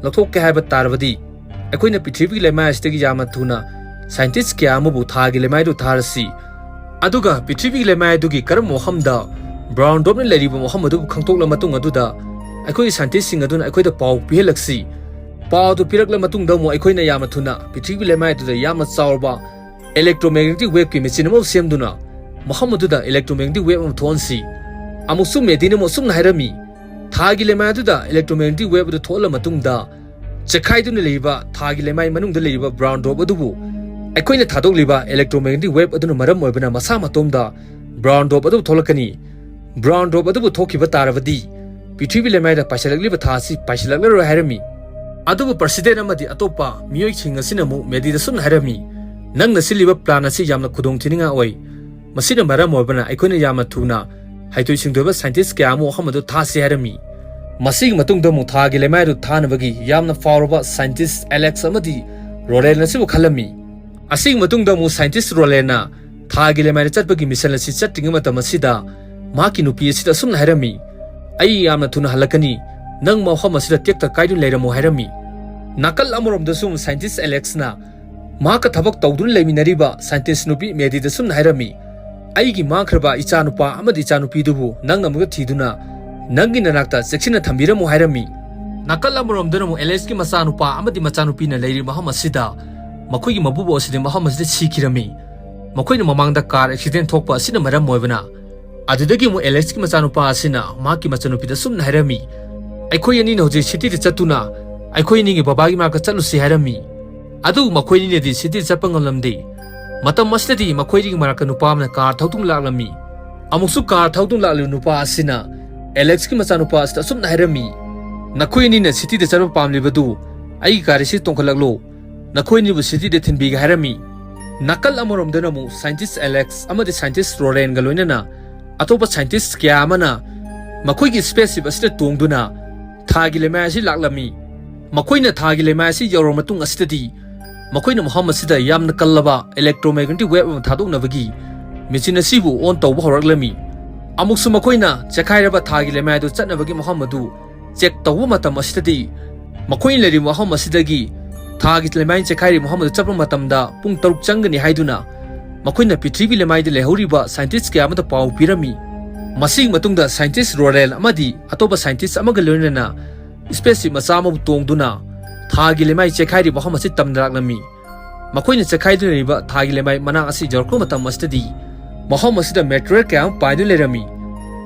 ꯂꯧꯊꯣꯛꯀꯦ ꯍꯥꯏꯕ ꯇꯥꯔꯕꯗꯤ ꯑꯩꯈꯣꯏꯅ ꯄ꯭ꯔꯤꯊꯤꯕꯤꯒꯤ ꯂꯩꯃꯥꯏ ꯑꯁꯤꯗꯒꯤ ꯌꯥꯝꯅ ꯊꯨꯅ ꯁꯥꯏꯟꯇꯤꯁ ꯀꯌꯥ ꯑꯃꯕꯨ ꯊꯥꯒꯤ ꯂꯩꯃꯥꯏꯗꯨ ꯊꯥꯔꯁꯤ꯫ ꯑꯗꯨꯒ ꯄ꯭ꯔꯤꯊꯤꯕꯤꯒꯤ ꯂꯩꯃꯥꯏ ꯑꯗꯨꯒꯤ ꯀꯔꯝꯕ ꯃꯐꯝꯗ ꯕ꯭ꯔꯥꯎꯟ ꯗꯣꯞꯅ ꯂꯩꯔꯤꯕ ꯃꯐꯝ ꯑꯗꯨꯕꯨ ꯈꯪꯗꯣꯛꯂ ꯃꯇꯨꯡ ꯑꯗꯨꯗ ꯑꯩꯈꯣꯏꯒꯤ ꯁꯥꯏꯟꯇꯤꯁꯁꯤꯡ ꯑꯗꯨꯅ ꯑꯩꯈꯣꯏꯗ ꯄꯥꯎ ꯄꯤꯍꯜꯂꯛꯁꯤ꯫ ꯄꯥꯎ ꯑꯗꯨ ꯄꯤꯔꯛꯂ ꯃꯇꯨꯡꯗ ꯑꯃꯨꯛ ꯑꯩꯈꯣꯏꯅ ꯌꯥꯝꯅ ꯊꯨꯅ ꯄ꯭ꯔꯤꯊꯤꯕꯤꯒꯤ ꯂꯩꯃꯥꯏ ꯑꯗꯨꯗ ꯌꯥꯝꯅ ꯆꯥꯎꯔꯕ ꯏꯂꯦꯛꯇ꯭ꯔꯣꯃꯦꯒꯅꯦꯇꯤꯛ ꯋꯦꯕꯀꯤ ꯃꯦꯆꯤꯟ ꯑꯃ ꯁꯦꯝꯗꯨꯅ ꯃꯐꯝ ꯑꯗꯨꯗ ꯏꯂꯦꯛꯇ꯭ꯔꯣꯃꯦꯒꯅꯦꯇꯤꯛ ꯋꯦꯕ ꯑꯃ ꯊꯣꯛꯍꯟꯁꯤ"꯫ ꯑꯃꯨꯛꯁꯨ ꯃꯦꯗꯤꯅ ꯑꯃꯨꯛ ꯑꯁꯨꯝꯅ ꯍꯥꯏꯔꯝꯃꯤ, "ꯊꯥꯒꯤ ꯂꯩꯃꯥꯏ ꯑꯗꯨꯗ ꯏꯂꯦꯛꯇ꯭ꯔꯣꯃꯦꯒꯅꯦꯇꯤꯛ ꯋꯦꯕ ꯑꯗꯨ ꯊꯣꯛꯍꯜꯂ ꯃꯇꯨꯡꯗ ꯆꯦꯈꯥꯏꯗꯨꯅ ꯂꯩꯔꯤꯕ ꯊꯥꯒꯤ ꯂꯩꯃꯥꯏ ꯃꯅꯨꯡꯗ ꯂꯩꯔꯤꯕ ꯕ꯭ꯔꯥꯎꯟ ꯗꯣꯞ ꯑꯗꯨꯕꯨ ꯑꯩꯈꯣꯏꯅ ꯊꯥꯗꯣꯛꯂꯤꯕ ꯏꯂꯦꯛꯇ꯭ꯔꯣꯃꯦꯒꯅꯦꯇꯤꯛ ꯋꯦꯕ ꯑꯗꯨꯅ ꯃꯔꯝ ꯑꯣꯏꯕꯅ ꯃꯁꯥ ꯃꯇꯣꯝꯗ ꯕ꯭ꯔꯥꯎꯟ ꯗꯣꯞ ꯑꯗꯨ ꯊꯣꯛꯂꯛꯀꯅꯤ꯫ ꯕ꯭ꯔꯥꯎꯟ ꯗꯣꯞ ꯑꯗꯨꯕꯨ ꯊꯣꯛꯈꯤꯕ ꯇꯥꯔꯕꯗꯤ ꯄ꯭ꯔꯤꯊꯤꯕꯤ ꯂꯩꯃꯥꯏꯗ ꯄꯥꯏꯁꯤꯜꯂꯛꯂꯤꯕ ꯊꯥ ꯑꯁꯤ ꯄꯥꯏꯁꯤꯜꯂꯛꯂꯔꯣꯏ" ꯍꯥꯏꯔꯝꯃꯤ꯫ ꯑꯗꯨꯕꯨ ꯄ꯭ꯔꯁꯤꯗꯦꯟ ꯑꯃꯗꯤ ꯑꯇꯣꯞꯄ ꯃꯤꯑꯣꯏꯁꯤꯡ ꯑꯁꯤꯅ ꯑꯃꯨꯛ ꯃꯦꯗꯤꯗ ꯁꯨꯝꯅ ꯍꯥꯏꯔꯝꯃꯤ, "ꯅꯪꯅ ꯁꯤꯜꯂꯤꯕ ꯄ꯭ꯂꯥꯟ ꯑꯁꯤ ꯌꯥꯝꯅ ꯈꯨꯗꯣꯡꯊꯤꯅꯤꯡꯉꯥꯏ ꯑꯣꯏ꯫ ꯃꯁꯤꯅ ꯃꯔꯝ ꯑꯣꯏꯕꯅ ꯑꯩꯈꯣꯏꯅ ꯌꯥꯝꯅ ꯊꯨꯅ ꯍꯩꯊꯣꯏ ꯁꯤꯡꯊꯣꯏꯕ ꯁꯥꯏꯟꯇꯤꯁ ꯀꯌꯥ ꯑꯃ ꯃꯐꯝ ꯑꯗꯨ ꯊꯥꯁꯤ" ꯍꯥꯏꯔꯝꯃꯤ꯫ ꯃꯁꯤꯒꯤ ꯃꯇꯨꯡꯗ ꯑꯃꯨꯛ ꯊꯥꯒꯤ ꯂꯩꯃꯥꯏ ꯑꯗꯨ ꯊꯥꯅꯕꯒꯤ ꯌꯥꯝꯅ ꯐꯥꯎꯔꯕ ꯁꯥꯏꯟꯇꯤꯁ ꯑꯦꯂꯦꯛꯁ ꯑꯃꯗꯤ ꯔꯣꯂꯦꯟ ꯑꯁꯤꯕꯨ ꯈꯜꯂꯝꯃꯤ꯫ ꯑꯁꯤꯒꯤ ꯃꯇꯨꯡꯗ ꯑꯃꯨꯛ ꯁꯥꯏꯟꯇꯤꯁ ꯔꯣꯂꯦꯟꯅ ꯊꯥꯒꯤ ꯂꯩꯃꯥꯏꯗ ꯆꯠꯄꯒꯤ ꯃꯤꯁꯟ ꯑꯁꯤ ꯆꯠꯇ꯭ꯔꯤꯉꯩ ꯃꯇꯝ ꯑꯁꯤꯗ ꯃꯍꯥꯛꯀꯤ ꯅꯨꯄꯤ ꯑꯁꯤꯗ ꯑꯁꯨꯝꯅ ꯍꯥꯏꯔꯝꯃꯤ, "ꯑꯩ ꯌꯥꯝꯅ ꯊꯨꯅ ꯍꯜꯂꯛꯀꯅꯤ, ꯅꯪ ꯃꯐꯝ ꯑꯁꯤꯗ ꯇꯦꯛꯇ ꯀꯥꯏꯗꯨꯅ ꯂꯩꯔꯝꯃꯨ" ꯍꯥꯏꯔꯝꯃꯤ꯫ ꯅꯥꯀꯜ ꯑꯃꯔꯣꯝꯗꯁꯨ ꯑꯃꯨꯛ ꯁꯥꯏꯟꯇꯤꯁ ꯑꯦꯂꯦꯛꯁꯅ ꯃꯍꯥꯛꯀ ꯊꯕꯛ ꯇꯧꯗꯨꯅ ꯂꯩꯃꯤꯟꯅꯔꯤꯕ ꯁꯥꯏꯟꯇꯤꯁ ꯅꯨꯄꯤ ꯃꯦꯗꯤꯗ ꯑꯁꯨꯝꯅ ꯍꯥꯏꯔꯝꯃꯤ, "ꯑꯩꯒꯤ ꯃꯥꯡꯈ꯭ꯔꯕ ꯏꯆꯥꯅꯨꯄꯥ ꯑꯃꯗꯤ ꯏꯆꯥꯅꯨꯄꯤꯗꯨꯕꯨ ꯅꯪꯅ ꯑꯃꯨꯛꯀ ꯊꯤꯗꯨꯅ ꯅꯪꯒꯤ ꯅꯅꯥꯛꯇ ꯆꯦꯛꯁꯤꯟꯅ ꯊꯝꯕꯤꯔꯝꯃꯨ" ꯍꯥꯏꯔꯝꯃꯤ꯫ ꯅꯥꯀꯜ ꯑꯃꯔꯣꯝꯗꯅ ꯑꯃꯨꯛ ꯑꯦꯂꯦꯛꯁꯀꯤ ꯃꯆꯥꯅꯨꯄꯥ ꯑꯃꯗꯤ ꯃꯆꯥꯅꯨꯄꯤꯅ ꯂꯩꯔꯤꯕ ꯃꯐꯝ ꯑꯁꯤꯗ ꯃꯈꯣꯏꯒꯤ ꯃꯄꯨꯕꯣꯛ ꯑꯁꯤꯗꯤ ꯃꯐꯝ ꯑꯁꯤꯗ ꯁꯤꯈꯤꯔꯝꯃꯤ꯫ ꯃꯈꯣꯏꯅ ꯃꯃꯥꯡꯗ ꯀꯥꯔ ꯑꯦꯛꯁꯤꯗꯦꯟ ꯊꯣꯛꯄ ꯑꯁꯤꯅ ꯃꯔꯝ ꯑꯣꯏꯕꯅ ꯑꯗꯨꯗꯒꯤ ꯑꯃꯨꯛ ꯑꯦꯂꯦꯛꯁꯀꯤ ꯃꯆꯥꯅꯨꯄꯥ ꯑꯁꯤꯅ ꯃꯍꯥꯛꯀꯤ ꯃꯆꯥꯅꯨꯄꯤꯗ ꯑꯁꯨꯝꯅ ꯍꯥꯏꯔꯝꯃꯤ, "ꯑꯩꯈꯣꯏ ꯑꯅꯤꯅ ꯍꯧꯖꯤꯛ ꯁꯤꯇꯤꯗ ꯆꯠꯇꯨꯅ ꯑꯩꯈꯣꯏ ꯑꯅꯤꯒꯤ ꯕꯕꯥꯒꯤ ꯃꯅꯥꯛꯇ ꯆꯠꯂꯨꯁꯤ" ꯍꯥꯏꯔꯝꯃꯤ꯫ ꯑꯗꯨꯕꯨ ꯃꯈꯣꯏ ꯑꯅꯤꯅꯗꯤ ꯁꯤꯇꯤꯗ ꯆꯠꯄ ꯉꯝꯂꯝꯗꯦ꯫ ꯃꯇꯝ ꯑꯁꯤꯗꯗꯤ ꯃꯈꯣꯏꯒꯤ ꯃꯔꯛꯇ ꯅꯨꯄꯥ ꯑꯃꯅ ꯀꯥꯔ ꯊꯧꯗꯨꯅ ꯂꯥꯛꯂꯝꯃꯤ꯫ ꯑꯃꯨꯛꯁꯨ ꯀꯥꯔ ꯊꯧꯗꯨꯅ ꯂꯥꯛꯂꯤꯕ ꯅꯨꯄꯥ ꯑꯁꯤꯅ ꯑꯦꯂꯦꯛꯁꯀꯤ ꯃꯆꯥꯅꯨꯄꯥ ꯑꯁꯤꯗ ꯑꯁꯨꯝꯅ ꯍꯥꯏꯔꯝꯃꯤ, "ꯅꯈꯣꯏ ꯑꯅꯤꯅ ꯁꯤꯇꯤꯗ ꯆꯠꯄ ꯄꯥꯝꯂꯤꯕꯗꯨ ꯑꯩꯒꯤ ꯒꯥꯔꯤꯁꯤ ꯇꯣꯡꯈꯠꯂꯛꯂꯣ, ꯅꯈꯣꯏ ꯑꯅꯤꯕꯨ ꯁꯤꯇꯤꯗ ꯊꯤꯟꯕꯤꯒꯦ" ꯍꯥꯏꯔꯝꯃꯤ꯫ ꯅꯥꯀꯜ ꯑꯃꯔꯣꯝꯗꯅ ꯑꯃꯨꯛ ꯁꯥꯏꯟꯇꯤꯁ ꯑꯦꯂꯦꯛꯁ ꯑꯃꯗꯤ ꯁꯥꯏꯟꯇꯤꯁ ꯔꯣꯔꯦꯟꯒ ꯂꯣꯏꯅꯅ ꯑꯇꯣꯞꯄ ꯁꯥꯏꯟꯇꯤꯁ ꯀꯌꯥ ꯑꯃꯅ ꯃꯈꯣꯏꯒꯤ ꯁ꯭ꯄꯦꯁ ꯁꯤꯞ ꯑꯁꯤꯗ ꯇꯣꯡꯗꯨꯅ ꯊꯥꯒꯤ ꯂꯩꯃꯥꯏ ꯑꯁꯤ ꯂꯥꯛꯂꯝꯃꯤ꯫ ꯃꯈꯣꯏꯅ ꯊꯥꯒꯤ ꯂꯩꯃꯥꯏ ꯑꯁꯤ ꯌꯧꯔꯕ ꯃꯇꯨꯡ ꯑꯁꯤꯗꯗꯤ ꯃꯈꯣꯏꯅ ꯃꯐꯝ ꯑꯁꯤꯗ ꯌꯥꯝꯅ ꯀꯜꯂꯕ ꯏꯂꯦꯛꯇ꯭ꯔꯣꯃꯦꯒ꯭ꯅꯦꯇꯤꯛ ꯋꯦꯕ ꯑꯃ ꯊꯥꯗꯣꯛꯅꯕꯒꯤ ꯃꯦꯆꯤꯟ ꯑꯁꯤꯕꯨ ꯑꯣꯟ ꯇꯧꯕ ꯍꯧꯔꯛꯂꯝꯃꯤ꯫ ꯑꯃꯨꯛꯁꯨ ꯃꯈꯣꯏꯅ ꯆꯦꯈꯥꯏꯔꯕ ꯊꯥꯒꯤ ꯂꯩꯃꯥꯏ ꯑꯗꯨ ꯆꯠꯅꯕꯒꯤ ꯃꯐꯝ ꯑꯗꯨ ꯆꯦꯛ ꯇꯧꯕ ꯃꯇꯝ ꯑꯁꯤꯗꯗꯤ ꯃꯈꯣꯏꯅ ꯂꯩꯔꯤꯕ ꯃꯐꯝ ꯑꯁꯤꯗꯒꯤ ꯊꯥꯒꯤ ꯂꯩꯃꯥꯏ ꯆꯦꯈꯥꯏꯔꯤꯕ ꯃꯐꯝ ꯑꯗꯨ ꯆꯠꯄ ꯃꯇꯝꯗ ꯄꯨꯡ ꯇꯔꯨꯛ ꯆꯪꯒꯅꯤ ꯍꯥꯏꯗꯨꯅ ꯃꯈꯣꯏꯅ ꯄ꯭ꯔꯤꯊꯤꯕꯤ ꯂꯩꯃꯥꯏꯗ ꯂꯩꯍꯧꯔꯤꯕ ꯁꯥꯏꯟꯇꯤꯁ ꯀꯌꯥ ꯑꯃꯗ ꯄꯥꯎ ꯄꯤꯔꯝꯃꯤ꯫ ꯃꯁꯤꯒꯤ ꯃꯇꯨꯡꯗ ꯁꯥꯏꯟꯇꯤꯁ ꯔꯣꯔꯦꯜ ꯑꯃꯗꯤ ꯑꯇꯣꯞꯄ ꯁꯥꯏꯟꯇꯤꯁ ꯑꯃꯒ ꯂꯣꯏꯅꯅ ꯁ꯭ꯄꯦꯁ ꯁꯤꯞ ꯃꯆꯥ ꯑꯃꯕꯨ ꯇꯣꯡꯗꯨꯅ ꯊꯥꯒꯤ ꯂꯩꯃꯥꯏ ꯆꯦꯈꯥꯏꯔꯤꯕ ꯃꯐꯝ ꯑꯁꯤ ꯇꯝꯅ ꯂꯥꯛꯂꯝꯃꯤ꯫ ꯃꯈꯣꯏꯅ ꯆꯦꯈꯥꯏꯗꯨꯅ ꯂꯩꯔꯤꯕ ꯊꯥꯒꯤ ꯂꯩꯃꯥꯏ ꯃꯅꯥꯛ ꯑꯁꯤ ꯌꯧꯔꯛꯄ ꯃꯇꯝ ꯑꯁꯤꯗꯗꯤ ꯃꯐꯝ ꯑꯁꯤꯗ ꯃꯦꯇ꯭ꯔꯣꯏꯗ ꯀꯌꯥ ꯑꯃ ꯄꯥꯏꯗꯨꯅ ꯂꯩꯔꯝꯃꯤ꯫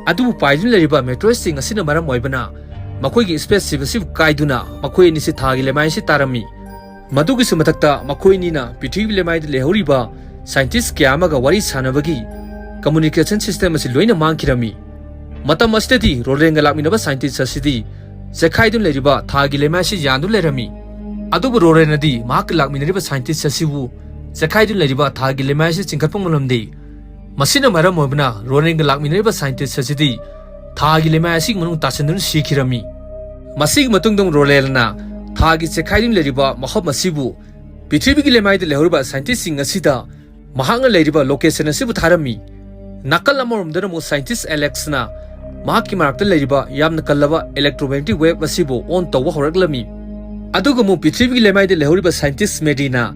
ꯑꯗꯨꯕꯨ ꯄꯥꯏꯗꯨꯅ ꯂꯩꯔꯤꯕ ꯃꯦꯇ꯭ꯔꯣꯏꯗꯁꯤꯡ ꯑꯁꯤꯅ ꯃꯔꯝ ꯑꯣꯏꯕꯅ ꯃꯈꯣꯏꯒꯤ ꯁ꯭ꯄꯦꯁ ꯁꯤꯞ ꯑꯁꯤꯕꯨ ꯀꯥꯏꯗꯨꯅ ꯃꯈꯣꯏ ꯑꯅꯤꯁꯤ ꯊꯥꯒꯤ ꯂꯩꯃꯥꯏ ꯑꯁꯤ ꯇꯥꯔꯝꯃꯤ꯫ ꯃꯗꯨꯒꯤꯁꯨ ꯃꯊꯛꯇ ꯃꯈꯣꯏ ꯑꯅꯤꯅ ꯄ꯭ꯔꯤꯊꯤꯕꯤ ꯂꯩꯃꯥꯏꯗ ꯂꯩꯍꯧꯔꯤꯕ ꯁꯥꯏꯟꯇꯤꯁ ꯀꯌꯥ ꯑꯃꯒ ꯋꯥꯔꯤ ꯁꯥꯅꯕꯒꯤ ꯀꯝꯃ꯭ꯌꯨꯅꯤꯀꯦꯁꯟ ꯁꯤꯁꯇꯦꯝ ꯑꯁꯤ ꯂꯣꯏꯅ ꯃꯥꯡꯈꯤꯔꯝꯃꯤ꯫ ꯃꯇꯝ ꯑꯁꯤꯗꯗꯤ ꯔꯣꯔꯦꯟꯒ ꯂꯥꯛꯃꯤꯟꯅꯕ ꯁꯥꯏꯟꯇꯤꯁ ꯑꯁꯤꯗꯤ ꯆꯦꯈꯥꯏꯗꯨꯅ ꯂꯩꯔꯤꯕ ꯊꯥꯒꯤ ꯂꯩꯃꯥꯏ ꯑꯁꯤ ꯌꯥꯟꯗꯨꯅ ꯂꯩꯔꯝꯃꯤ꯫ ꯑꯗꯨꯕꯨ ꯔꯣꯔꯦꯟꯅꯗꯤ ꯃꯍꯥꯛꯀ ꯂꯥꯛꯃꯤꯟꯅꯔꯤꯕ ꯁꯥꯏꯟꯇꯤꯁ ꯑꯁꯤꯕꯨ ꯆꯦꯈꯥꯏꯗꯨꯅ ꯂꯩꯔꯤꯕ ꯊꯥꯒꯤ ꯂꯩꯃꯥꯏ ꯑꯁꯤ ꯆꯤꯡꯈꯠꯄ ꯉꯝꯂꯝꯗꯦ꯫ ꯃꯁꯤꯅ ꯃꯔꯝ ꯑꯣꯏꯕꯅ ꯔꯣꯔꯦꯟꯒ ꯂꯥꯛꯃꯤꯟꯅꯔꯤꯕ ꯁꯥꯏꯟꯇꯤꯁ ꯑꯁꯤꯗꯤ ꯊꯥꯒꯤ ꯂꯩꯃꯥꯏ ꯑꯁꯤꯒꯤ ꯃꯅꯨꯡ ꯇꯥꯁꯤꯟꯗꯨꯅ ꯁꯤꯈꯤꯔꯝꯃꯤ꯫ ꯃꯁꯤꯒꯤ ꯃꯇꯨꯡꯗ ꯔꯣꯔꯦꯟꯅ ꯊꯥꯒꯤ ꯆꯦꯈꯥꯏꯗꯨꯅ ꯂꯩꯔꯤꯕ ꯃꯐꯝ ꯑꯁꯤꯕꯨ ꯄ꯭ꯔꯤꯊꯤꯕꯤꯒꯤ ꯂꯩꯃꯥꯏꯗ ꯂꯩꯍꯧꯔꯤꯕ ꯁꯥꯏꯟꯇꯤꯁꯁꯤꯡ ꯑꯁꯤꯗ ꯃꯍꯥꯛꯅ ꯂꯩꯔꯤꯕ ꯂꯣꯀꯦꯁꯟ ꯑꯁꯤꯕꯨ ꯊꯥꯔꯝꯃꯤ꯫ ꯅꯥꯀꯜ ꯑꯃꯔꯣꯝꯗꯅ ꯑꯃꯨꯛ ꯁꯥꯏꯟꯇꯤꯁ ꯑꯦꯂꯦꯛꯁꯅ ꯃꯍꯥꯛꯀꯤ ꯃꯅꯥꯛꯇ ꯂꯩꯔꯤꯕ ꯌꯥꯝꯅ ꯀꯜꯂꯕ ꯏꯂꯦꯛꯇ꯭ꯔꯣꯃꯦꯒ꯭ꯅꯦꯇꯤꯛ ꯋꯦꯕ ꯑꯁꯤꯕꯨ ꯑꯣꯟ ꯇꯧꯕ ꯍꯧꯔꯛꯂꯝꯃꯤ꯫ ꯑꯗꯨꯒ ꯑꯃꯨꯛ ꯄ꯭ꯔꯤꯊꯤꯕꯤꯒꯤ ꯂꯩꯃꯥꯏꯗ ꯂꯩꯍꯧꯔꯤꯕ ꯁꯥꯏꯟꯇꯤꯁ ꯃꯦꯗꯤꯅ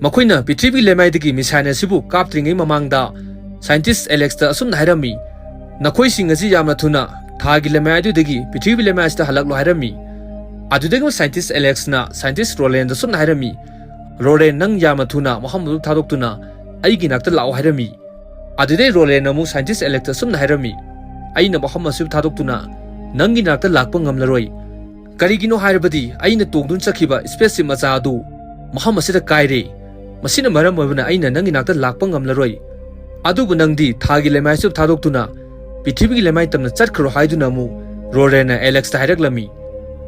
ꯃꯈꯣꯏꯅ ꯄ꯭ꯔꯤꯊꯤꯕꯤꯒꯤ ꯂꯩꯃꯥꯏꯗꯒꯤ ꯃꯤꯁꯥꯏꯜ ꯑꯁꯤꯕꯨ ꯀꯥꯞꯇ꯭ꯔꯤꯉꯩ ꯃꯃꯥꯡꯗ ꯁꯥꯏꯟꯇꯤꯁ ꯑꯦꯂꯦꯛꯁꯇ ꯑꯁꯨꯝꯅ ꯍꯥꯏꯔꯝꯃꯤ, "ꯅꯈꯣꯏꯁꯤꯡ ꯑꯁꯤ ꯌꯥꯝꯅ ꯊꯨꯅ ꯊꯥꯒꯤ ꯂꯩꯃꯥꯏ ꯑꯗꯨꯗꯒꯤ ꯄ꯭ꯔꯤꯊꯤꯕꯤ ꯂꯩꯃꯥꯏ ꯑꯁꯤꯗ ꯍꯜꯂꯛꯂꯣ" ꯍꯥꯏꯔꯝꯃꯤ꯫ ꯑꯗꯨꯗꯒꯤ ꯁꯥꯏꯟꯇꯤꯁ ꯑꯦꯂꯦꯛꯁꯅ ꯁꯥꯏꯟꯇꯤꯁ ꯔꯣꯂꯦꯟꯗ ꯑꯁꯨꯝꯅ ꯍꯥꯏꯔꯝꯃꯤ, "ꯔꯣꯂꯦꯟ, ꯅꯪ ꯌꯥꯝꯅ ꯊꯨꯅ ꯃꯐꯝ ꯑꯗꯨ ꯊꯥꯗꯣꯛꯇꯨꯅ ꯑꯩꯒꯤ ꯅꯥꯛꯇ ꯂꯥꯛꯑꯣ" ꯍꯥꯏꯔꯝꯃꯤ꯫ ꯑꯗꯨꯗꯩ ꯔꯣꯂꯦꯟꯅ ꯑꯃꯨꯛ ꯁꯥꯏꯟꯇꯤꯁ ꯑꯦꯂꯦꯛꯁꯇ ꯑꯁꯨꯝꯅ ꯍꯥꯏꯔꯝꯃꯤ, "ꯑꯩꯅ ꯃꯐꯝ ꯑꯁꯤꯕꯨ ꯊꯥꯗꯣꯛꯇꯨꯅ ꯅꯪꯒꯤ ꯅꯥꯛꯇ ꯂꯥꯛꯄ ꯉꯝꯂꯔꯣꯏ꯫ ꯀꯔꯤꯒꯤꯅꯣ ꯍꯥꯏꯔꯕꯗꯤ ꯑꯩꯅ ꯇꯣꯡꯗꯨꯅ ꯆꯠꯈꯤꯕ ꯁ꯭ꯄꯦꯁ ꯁꯤꯞ ꯃꯆꯥ ꯑꯗꯨ ꯃꯐꯝ ꯑꯁꯤꯗ ꯀꯥꯏꯔꯦ꯫ ꯃꯁꯤꯅ ꯃꯔꯝ ꯑꯣꯏꯕꯅ ꯑꯩꯅ ꯅꯪꯒꯤ ꯅꯥꯛꯇ ꯂꯥꯛꯄ ꯉꯝꯂꯔꯣꯏ꯫ ꯑꯗꯨꯕꯨ ꯅꯪꯗꯤ ꯊꯥꯒꯤ ꯂꯩꯃꯥꯏ ꯑꯁꯤꯕꯨ ꯊꯥꯗꯣꯛꯇꯨꯅ ꯄ꯭ꯔꯤꯊꯤꯕꯤꯒꯤ ꯂꯩꯃꯥꯏ ꯇꯝꯅ ꯆꯠꯈ꯭ꯔꯣ" ꯍꯥꯏꯗꯨꯅ ꯑꯃꯨꯛ ꯔꯣꯂꯦꯟꯅ ꯑꯦꯂꯦꯛꯁꯇ ꯍꯥꯏꯔꯛꯂꯝꯃꯤ꯫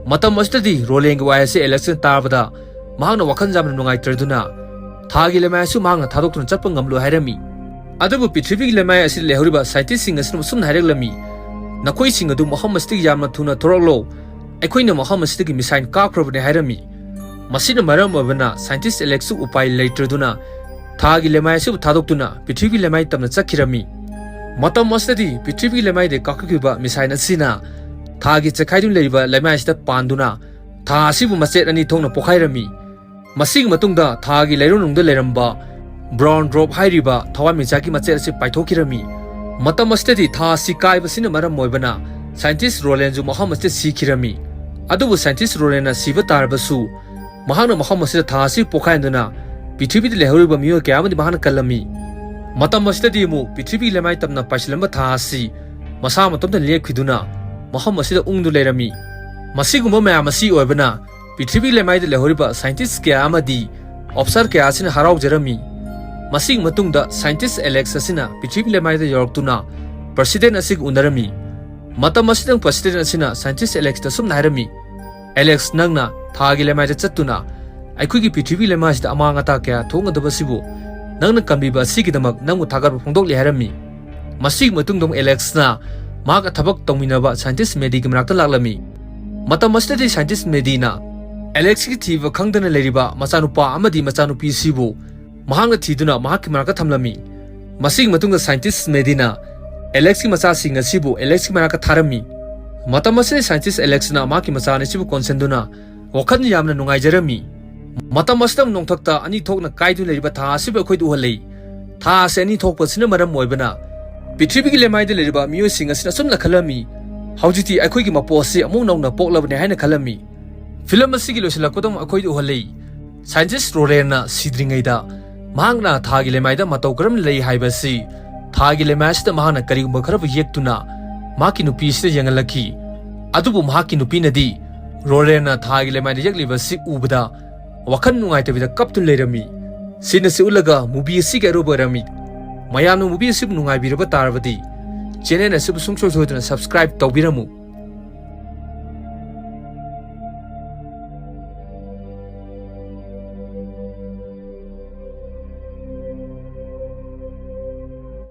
ꯃꯇꯝ ꯑꯁꯤꯗꯗꯤ ꯔꯣꯂꯦꯟꯒꯤ ꯋꯥꯍꯩ ꯑꯁꯤ ꯑꯦꯂꯦꯛꯁꯅ ꯇꯥꯕꯗ ꯃꯍꯥꯛꯅ ꯋꯥꯈꯜ ꯌꯥꯝꯅ ꯅꯨꯡꯉꯥꯏꯇ꯭ꯔꯗꯨꯅ ꯊꯥꯒꯤ ꯂꯩꯃꯥꯏ ꯑꯁꯤ ꯃꯍꯥꯛꯅ ꯊꯥꯗꯣꯛꯇꯨꯅ ꯆꯠꯄ ꯉꯝꯂꯣꯏ ꯍꯥꯏꯔꯝꯃꯤ꯫ ꯑꯗꯨꯕꯨ ꯄ꯭ꯔꯤꯊꯤꯕꯤꯒꯤ ꯂꯩꯃꯥꯏ ꯑꯁꯤꯗ ꯂꯩꯍꯧꯔꯤꯕ ꯁꯥꯏꯟꯇꯤꯁꯁꯤꯡ ꯑꯁꯤꯅ ꯑꯁꯨꯝꯅ ꯍꯥꯏꯔꯛꯂꯝꯃꯤ, "ꯅꯈꯣꯏꯁꯤꯡ ꯑꯗꯨ ꯃꯐꯝ ꯑꯁꯤꯗꯒꯤ ꯌꯥꯝꯅ ꯊꯨꯅ ꯊꯣꯔꯛꯂꯣ꯫ ꯑꯩꯈꯣꯏꯅ ꯃꯐꯝ ꯑꯁꯤꯗꯒꯤ ꯃꯤꯁꯥꯏꯜ ꯀꯥꯞꯈ꯭ꯔꯕꯅꯤ" ꯍꯥꯏꯔꯝꯃꯤ꯫ ꯃꯁꯤꯅ ꯃꯔꯝ ꯑꯣꯏꯕꯅ ꯁꯥꯏꯟꯇꯤꯁ ꯑꯦꯂꯦꯛꯁꯁꯨ ꯎꯄꯥꯏ ꯂꯩꯇ꯭ꯔꯗꯨꯅ ꯊꯥꯒꯤ ꯂꯩꯃꯥꯏ ꯑꯁꯤꯕꯨ ꯊꯥꯗꯣꯛꯇꯨꯅ ꯄ꯭ꯔꯤꯊꯤꯕꯤꯒꯤ ꯂꯩꯃꯥꯏ ꯇꯝꯅ ꯆꯠꯈꯤꯔꯝꯃꯤ꯫ ꯃꯇꯝ ꯑꯁꯤꯗꯗꯤ ꯄ꯭ꯔꯤꯊꯤꯕꯤꯒꯤ ꯂꯩꯃꯥꯏꯗꯒꯤ ꯀꯥꯞꯈꯠꯈꯤꯕ ꯃꯤꯁꯥꯏꯜ ꯑꯁꯤꯅ ꯊꯥꯒꯤ ꯆꯦꯈꯥꯏꯗꯨꯅ ꯂꯩꯔꯤꯕ ꯂꯩꯃꯥꯏ ꯑꯁꯤꯗ ꯄꯥꯟꯗꯨꯅ ꯊꯥ ꯑꯁꯤꯕꯨ ꯃꯆꯦꯠ ꯑꯅꯤ ꯊꯣꯛꯅ ꯄꯣꯈꯥꯏꯔꯝꯃꯤ꯫ ꯃꯁꯤꯒꯤ ꯃꯇꯨꯡꯗ ꯊꯥꯒꯤ ꯂꯩꯔꯣꯟꯅꯨꯡꯗ ꯂꯩꯔꯝꯕ ꯕ꯭ꯔꯥꯎꯟ ꯗ꯭ꯋꯥꯔꯐ ꯍꯥꯏꯔꯤꯕ ꯊꯋꯥꯟꯃꯤꯆꯥꯛꯀꯤ ꯃꯆꯦꯠ ꯑꯁꯤ ꯄꯥꯏꯊꯣꯛꯈꯤꯔꯝꯃꯤ꯫ ꯃꯇꯝ ꯑꯁꯤꯗꯗꯤ ꯊꯥ ꯑꯁꯤ ꯀꯥꯏꯕꯁꯤꯅ ꯃꯔꯝ ꯑꯣꯏꯕꯅ ꯁꯥꯏꯟꯇꯤꯁ ꯔꯣꯂꯦꯟꯁꯨ ꯃꯐꯝ ꯑꯁꯤꯗ ꯁꯤꯈꯤꯔꯝꯃꯤ꯫ ꯑꯗꯨꯕꯨ ꯁꯥꯏꯟꯇꯤꯁ ꯔꯣꯂꯦꯟꯅ ꯁꯤꯕ ꯇꯥꯔꯕꯁꯨ ꯃꯍꯥꯛꯅ ꯃꯐꯝ ꯑꯁꯤꯗ ꯊꯥ ꯑꯁꯤ ꯄꯣꯈꯥꯏꯍꯟꯗꯨꯅ ꯄ꯭ꯔꯤꯊꯤꯕꯤꯗ ꯂꯩꯍꯧꯔꯤꯕ ꯃꯤꯑꯣꯏ ꯀꯌꯥ ꯑꯃꯗꯤ ꯃꯍꯥꯛꯅ ꯀꯜꯂꯝꯃꯤ꯫ ꯃꯇꯝ ꯑꯁꯤꯗꯗꯤ ꯑꯃꯨꯛ ꯄ꯭ꯔꯤꯊꯤꯕꯤꯒꯤ ꯂꯩꯃꯥꯏ ꯇꯝꯅ ꯄꯥꯏꯁꯤꯜꯂꯝꯕ ꯊꯥ ꯑꯁꯤ ꯃꯁꯥ ꯃꯇꯣꯝꯇ ꯂꯦꯞꯈꯤꯗꯨꯅ ꯃꯐꯝ ꯑꯁꯤꯗ ꯎꯪꯗꯨ ꯂꯩꯔꯝꯃꯤ꯫ ꯃꯁꯤꯒꯨꯝꯕ ꯃꯌꯥꯝ ꯑꯁꯤ ꯑꯣꯏꯕꯅ ꯄ꯭ꯔꯤꯊꯤꯕꯤ ꯂꯩꯃꯥꯏꯗ ꯂꯩꯍꯧꯔꯤꯕ ꯁꯥꯏꯟꯇꯤꯁ ꯀꯌꯥ ꯑꯃꯗꯤ ꯑꯣꯐꯤꯁꯥꯔ ꯀꯌꯥ ꯑꯁꯤꯅ ꯍꯔꯥꯎꯖꯔꯝꯃꯤ꯫ ꯃꯁꯤꯒꯤ ꯃꯇꯨꯡꯗ ꯁꯥꯏꯟꯇꯤꯁ ꯑꯦꯂꯦꯛꯁ ꯑꯁꯤꯅ ꯄ꯭ꯔꯤꯊꯤꯕꯤ ꯂꯩꯃꯥꯏꯗ ꯌꯧꯔꯛꯇꯨꯅ ꯄ꯭ꯔꯁꯤꯗꯦꯟ ꯑꯁꯤꯒ ꯎꯅꯔꯝꯃꯤ꯫ ꯃꯇꯝ ꯑꯁꯤꯗ ꯄ꯭ꯔꯁꯤꯗꯦꯟ ꯑꯁꯤꯅ ꯁꯥꯏꯟꯇꯤꯁ ꯑꯦꯂꯦꯛꯁꯇ ꯑꯁꯨꯝꯅ ꯍꯥꯏꯔꯝꯃꯤ, "ꯑꯦꯂꯦꯛꯁ, ꯅꯪꯅ ꯊꯥꯒꯤ ꯂꯩꯃꯥꯏꯗ ꯆꯠꯇꯨꯅ ꯑꯩꯈꯣꯏꯒꯤ ꯄ꯭ꯔꯤꯊꯤꯕꯤ ꯂꯩꯃꯥꯏꯁꯤꯗ ꯑꯃꯥꯡ ꯑꯇꯥ ꯀꯌꯥ ꯊꯣꯛꯅꯗꯕ ꯑꯁꯤꯕꯨ ꯅꯪꯅ ꯀꯟꯕꯤꯕ ꯑꯁꯤꯒꯤꯗꯃꯛ ꯅꯪꯕꯨ ꯊꯥꯒꯠꯄ ꯐꯣꯡꯗꯣꯛꯂꯤ" ꯍꯥꯏꯔꯝꯃꯤ꯫ ꯃꯁꯤꯒꯤ ꯃꯇꯨꯡꯗ ꯑꯃꯨꯛ ꯑꯦꯂꯦꯛꯁꯅ ꯃꯍꯥꯛꯀ ꯊꯕꯛ ꯇꯧꯃꯤꯟꯅꯕ ꯁꯥꯏꯟꯇꯤꯁ ꯃꯦꯗꯤꯒꯤ ꯃꯅꯥꯛꯇ ꯂꯥꯛꯂꯝꯃꯤ꯫ ꯃꯇꯝ ꯑꯁꯤꯗꯗꯤ ꯁꯥꯏꯟꯇꯤꯁ ꯃꯦꯗꯤꯅ ꯑꯦꯂꯦꯛꯁꯀꯤ ꯊꯤꯕ ꯈꯪꯗꯅ ꯂꯩꯔꯤꯕ ꯃꯆꯥꯅꯨꯄꯥ ꯑꯃꯗꯤ ꯃꯆꯥꯅꯨꯄꯤꯁꯤꯕꯨ ꯃꯍꯥꯛꯅ ꯊꯤꯗꯨꯅ ꯃꯍꯥꯛꯀꯤ ꯃꯅꯥꯛꯇ ꯊꯝꯂꯝꯃꯤ꯫ ꯃꯁꯤꯒꯤ ꯃꯇꯨꯡꯗ ꯁꯥꯏꯟꯇꯤꯁ ꯃꯦꯗꯤꯅ ꯑꯦꯂꯦꯛꯁꯀꯤ ꯃꯆꯥꯁꯤꯡ ꯑꯁꯤꯕꯨ ꯑꯦꯂꯦꯛꯁꯀꯤ ꯃꯅꯥꯛꯇ ꯊꯥꯔꯝꯃꯤ꯫ ꯃꯇꯝ ꯑꯁꯤꯗ ꯁꯥꯏꯟꯇꯤꯁ ꯑꯦꯂꯦꯛꯁꯅ ꯃꯍꯥꯛꯀꯤ ꯃꯆꯥ ꯑꯅꯤꯁꯤꯕꯨ ꯀꯣꯟꯁꯤꯟꯗꯨꯅ ꯋꯥꯈꯜ ꯌꯥꯝꯅ ꯅꯨꯡꯉꯥꯏꯖꯔꯝꯃꯤ꯫ ꯃꯇꯝ ꯑꯁꯤꯗ ꯅꯣꯡꯊꯛꯇ ꯑꯅꯤ ꯊꯣꯛꯅ ꯀꯥꯏꯗꯨꯅ ꯂꯩꯔꯤꯕ ꯊꯥ ꯑꯁꯤꯕꯨ ꯑꯩꯈꯣꯏꯗ ꯎꯍꯜꯂꯤ꯫ ꯊꯥ ꯑꯁꯤ ꯑꯅꯤ ꯊꯣꯛꯄꯁꯤꯅ ꯃꯔꯝ ꯑꯣꯏꯕꯅ ꯄ꯭ꯔꯤꯊꯤꯕꯤꯒꯤ ꯂꯩꯃꯥꯏꯗ ꯂꯩꯔꯤꯕ ꯃꯤꯑꯣꯏꯁꯤꯡ ꯑꯁꯤꯅ ꯑꯁꯨꯝꯅ ꯈꯜꯂꯝꯃꯤ, "ꯍꯧꯖꯤꯛꯇꯤ ꯑꯩꯈꯣꯏꯒꯤ ꯃꯄꯣ ꯑꯁꯤ ꯑꯃꯨꯛ ꯅꯧꯅ ꯄꯣꯛꯂꯕꯅꯤ" ꯍꯥꯏꯅ ꯈꯜꯂꯝꯃꯤ꯫ ꯐꯤꯂꯝ ꯑꯁꯤꯒꯤ ꯂꯣꯏꯁꯤꯜꯂꯛꯄꯗ ꯑꯃꯨꯛ ꯑꯩꯈꯣꯏꯗ ꯎꯍꯜꯂꯤ, ꯁꯥꯏꯟꯇꯤꯁ ꯔꯣꯂꯦꯟꯅ ꯁꯤꯗ꯭ꯔꯤꯉꯩꯗ ꯃꯍꯥꯛꯅ ꯊꯥꯒꯤ ꯂꯩꯃꯥꯏꯗ ꯃꯇꯧ ꯀꯔꯝꯅ ꯂꯩ ꯍꯥꯏꯕꯁꯤ ꯊꯥꯒꯤ ꯂꯩꯃꯥꯏ ꯑꯁꯤꯗ ꯃꯍꯥꯛꯅ ꯀꯔꯤꯒꯨꯝꯕ ꯈꯔꯕꯨ ꯌꯦꯛꯇꯨꯅ ꯃꯍꯥꯛꯀꯤ ꯅꯨꯄꯤꯁꯤꯗ ꯌꯦꯡꯍꯜꯂꯛꯈꯤ꯫ ꯑꯗꯨꯕꯨ ꯃꯍꯥꯛꯀꯤ ꯅꯨꯄꯤꯅꯗꯤ ꯔꯣꯂꯦꯟꯅ ꯊꯥꯒꯤ ꯂꯩꯃꯥꯏꯗ ꯌꯦꯛꯂꯤꯕ ꯑꯁꯤ ꯎꯕꯗ ꯋꯥꯈꯜ ꯅꯨꯡꯉꯥꯏꯇꯕꯤꯗ ꯀꯞꯇꯨꯅ ꯂꯩꯔꯝꯃꯤ꯫ ꯁꯤꯅ ꯁꯤ ꯎꯠꯂꯒ movie ꯑꯁꯤꯒꯤ ꯑꯔꯣꯏꯕ ꯑꯣꯏꯔꯝꯃꯤ꯫ ꯃꯌꯥꯝꯅ movie ꯑꯁꯤꯕꯨ ꯅꯨꯡꯉꯥꯏꯕꯤꯔꯕ ꯇꯥꯔꯕꯗꯤ channel ꯑꯁꯤꯕꯨ ꯁꯨꯡꯁꯣꯏ ꯁꯣꯏꯗꯅ subscribe ꯇꯧꯕꯤꯔꯝꯃꯨ꯫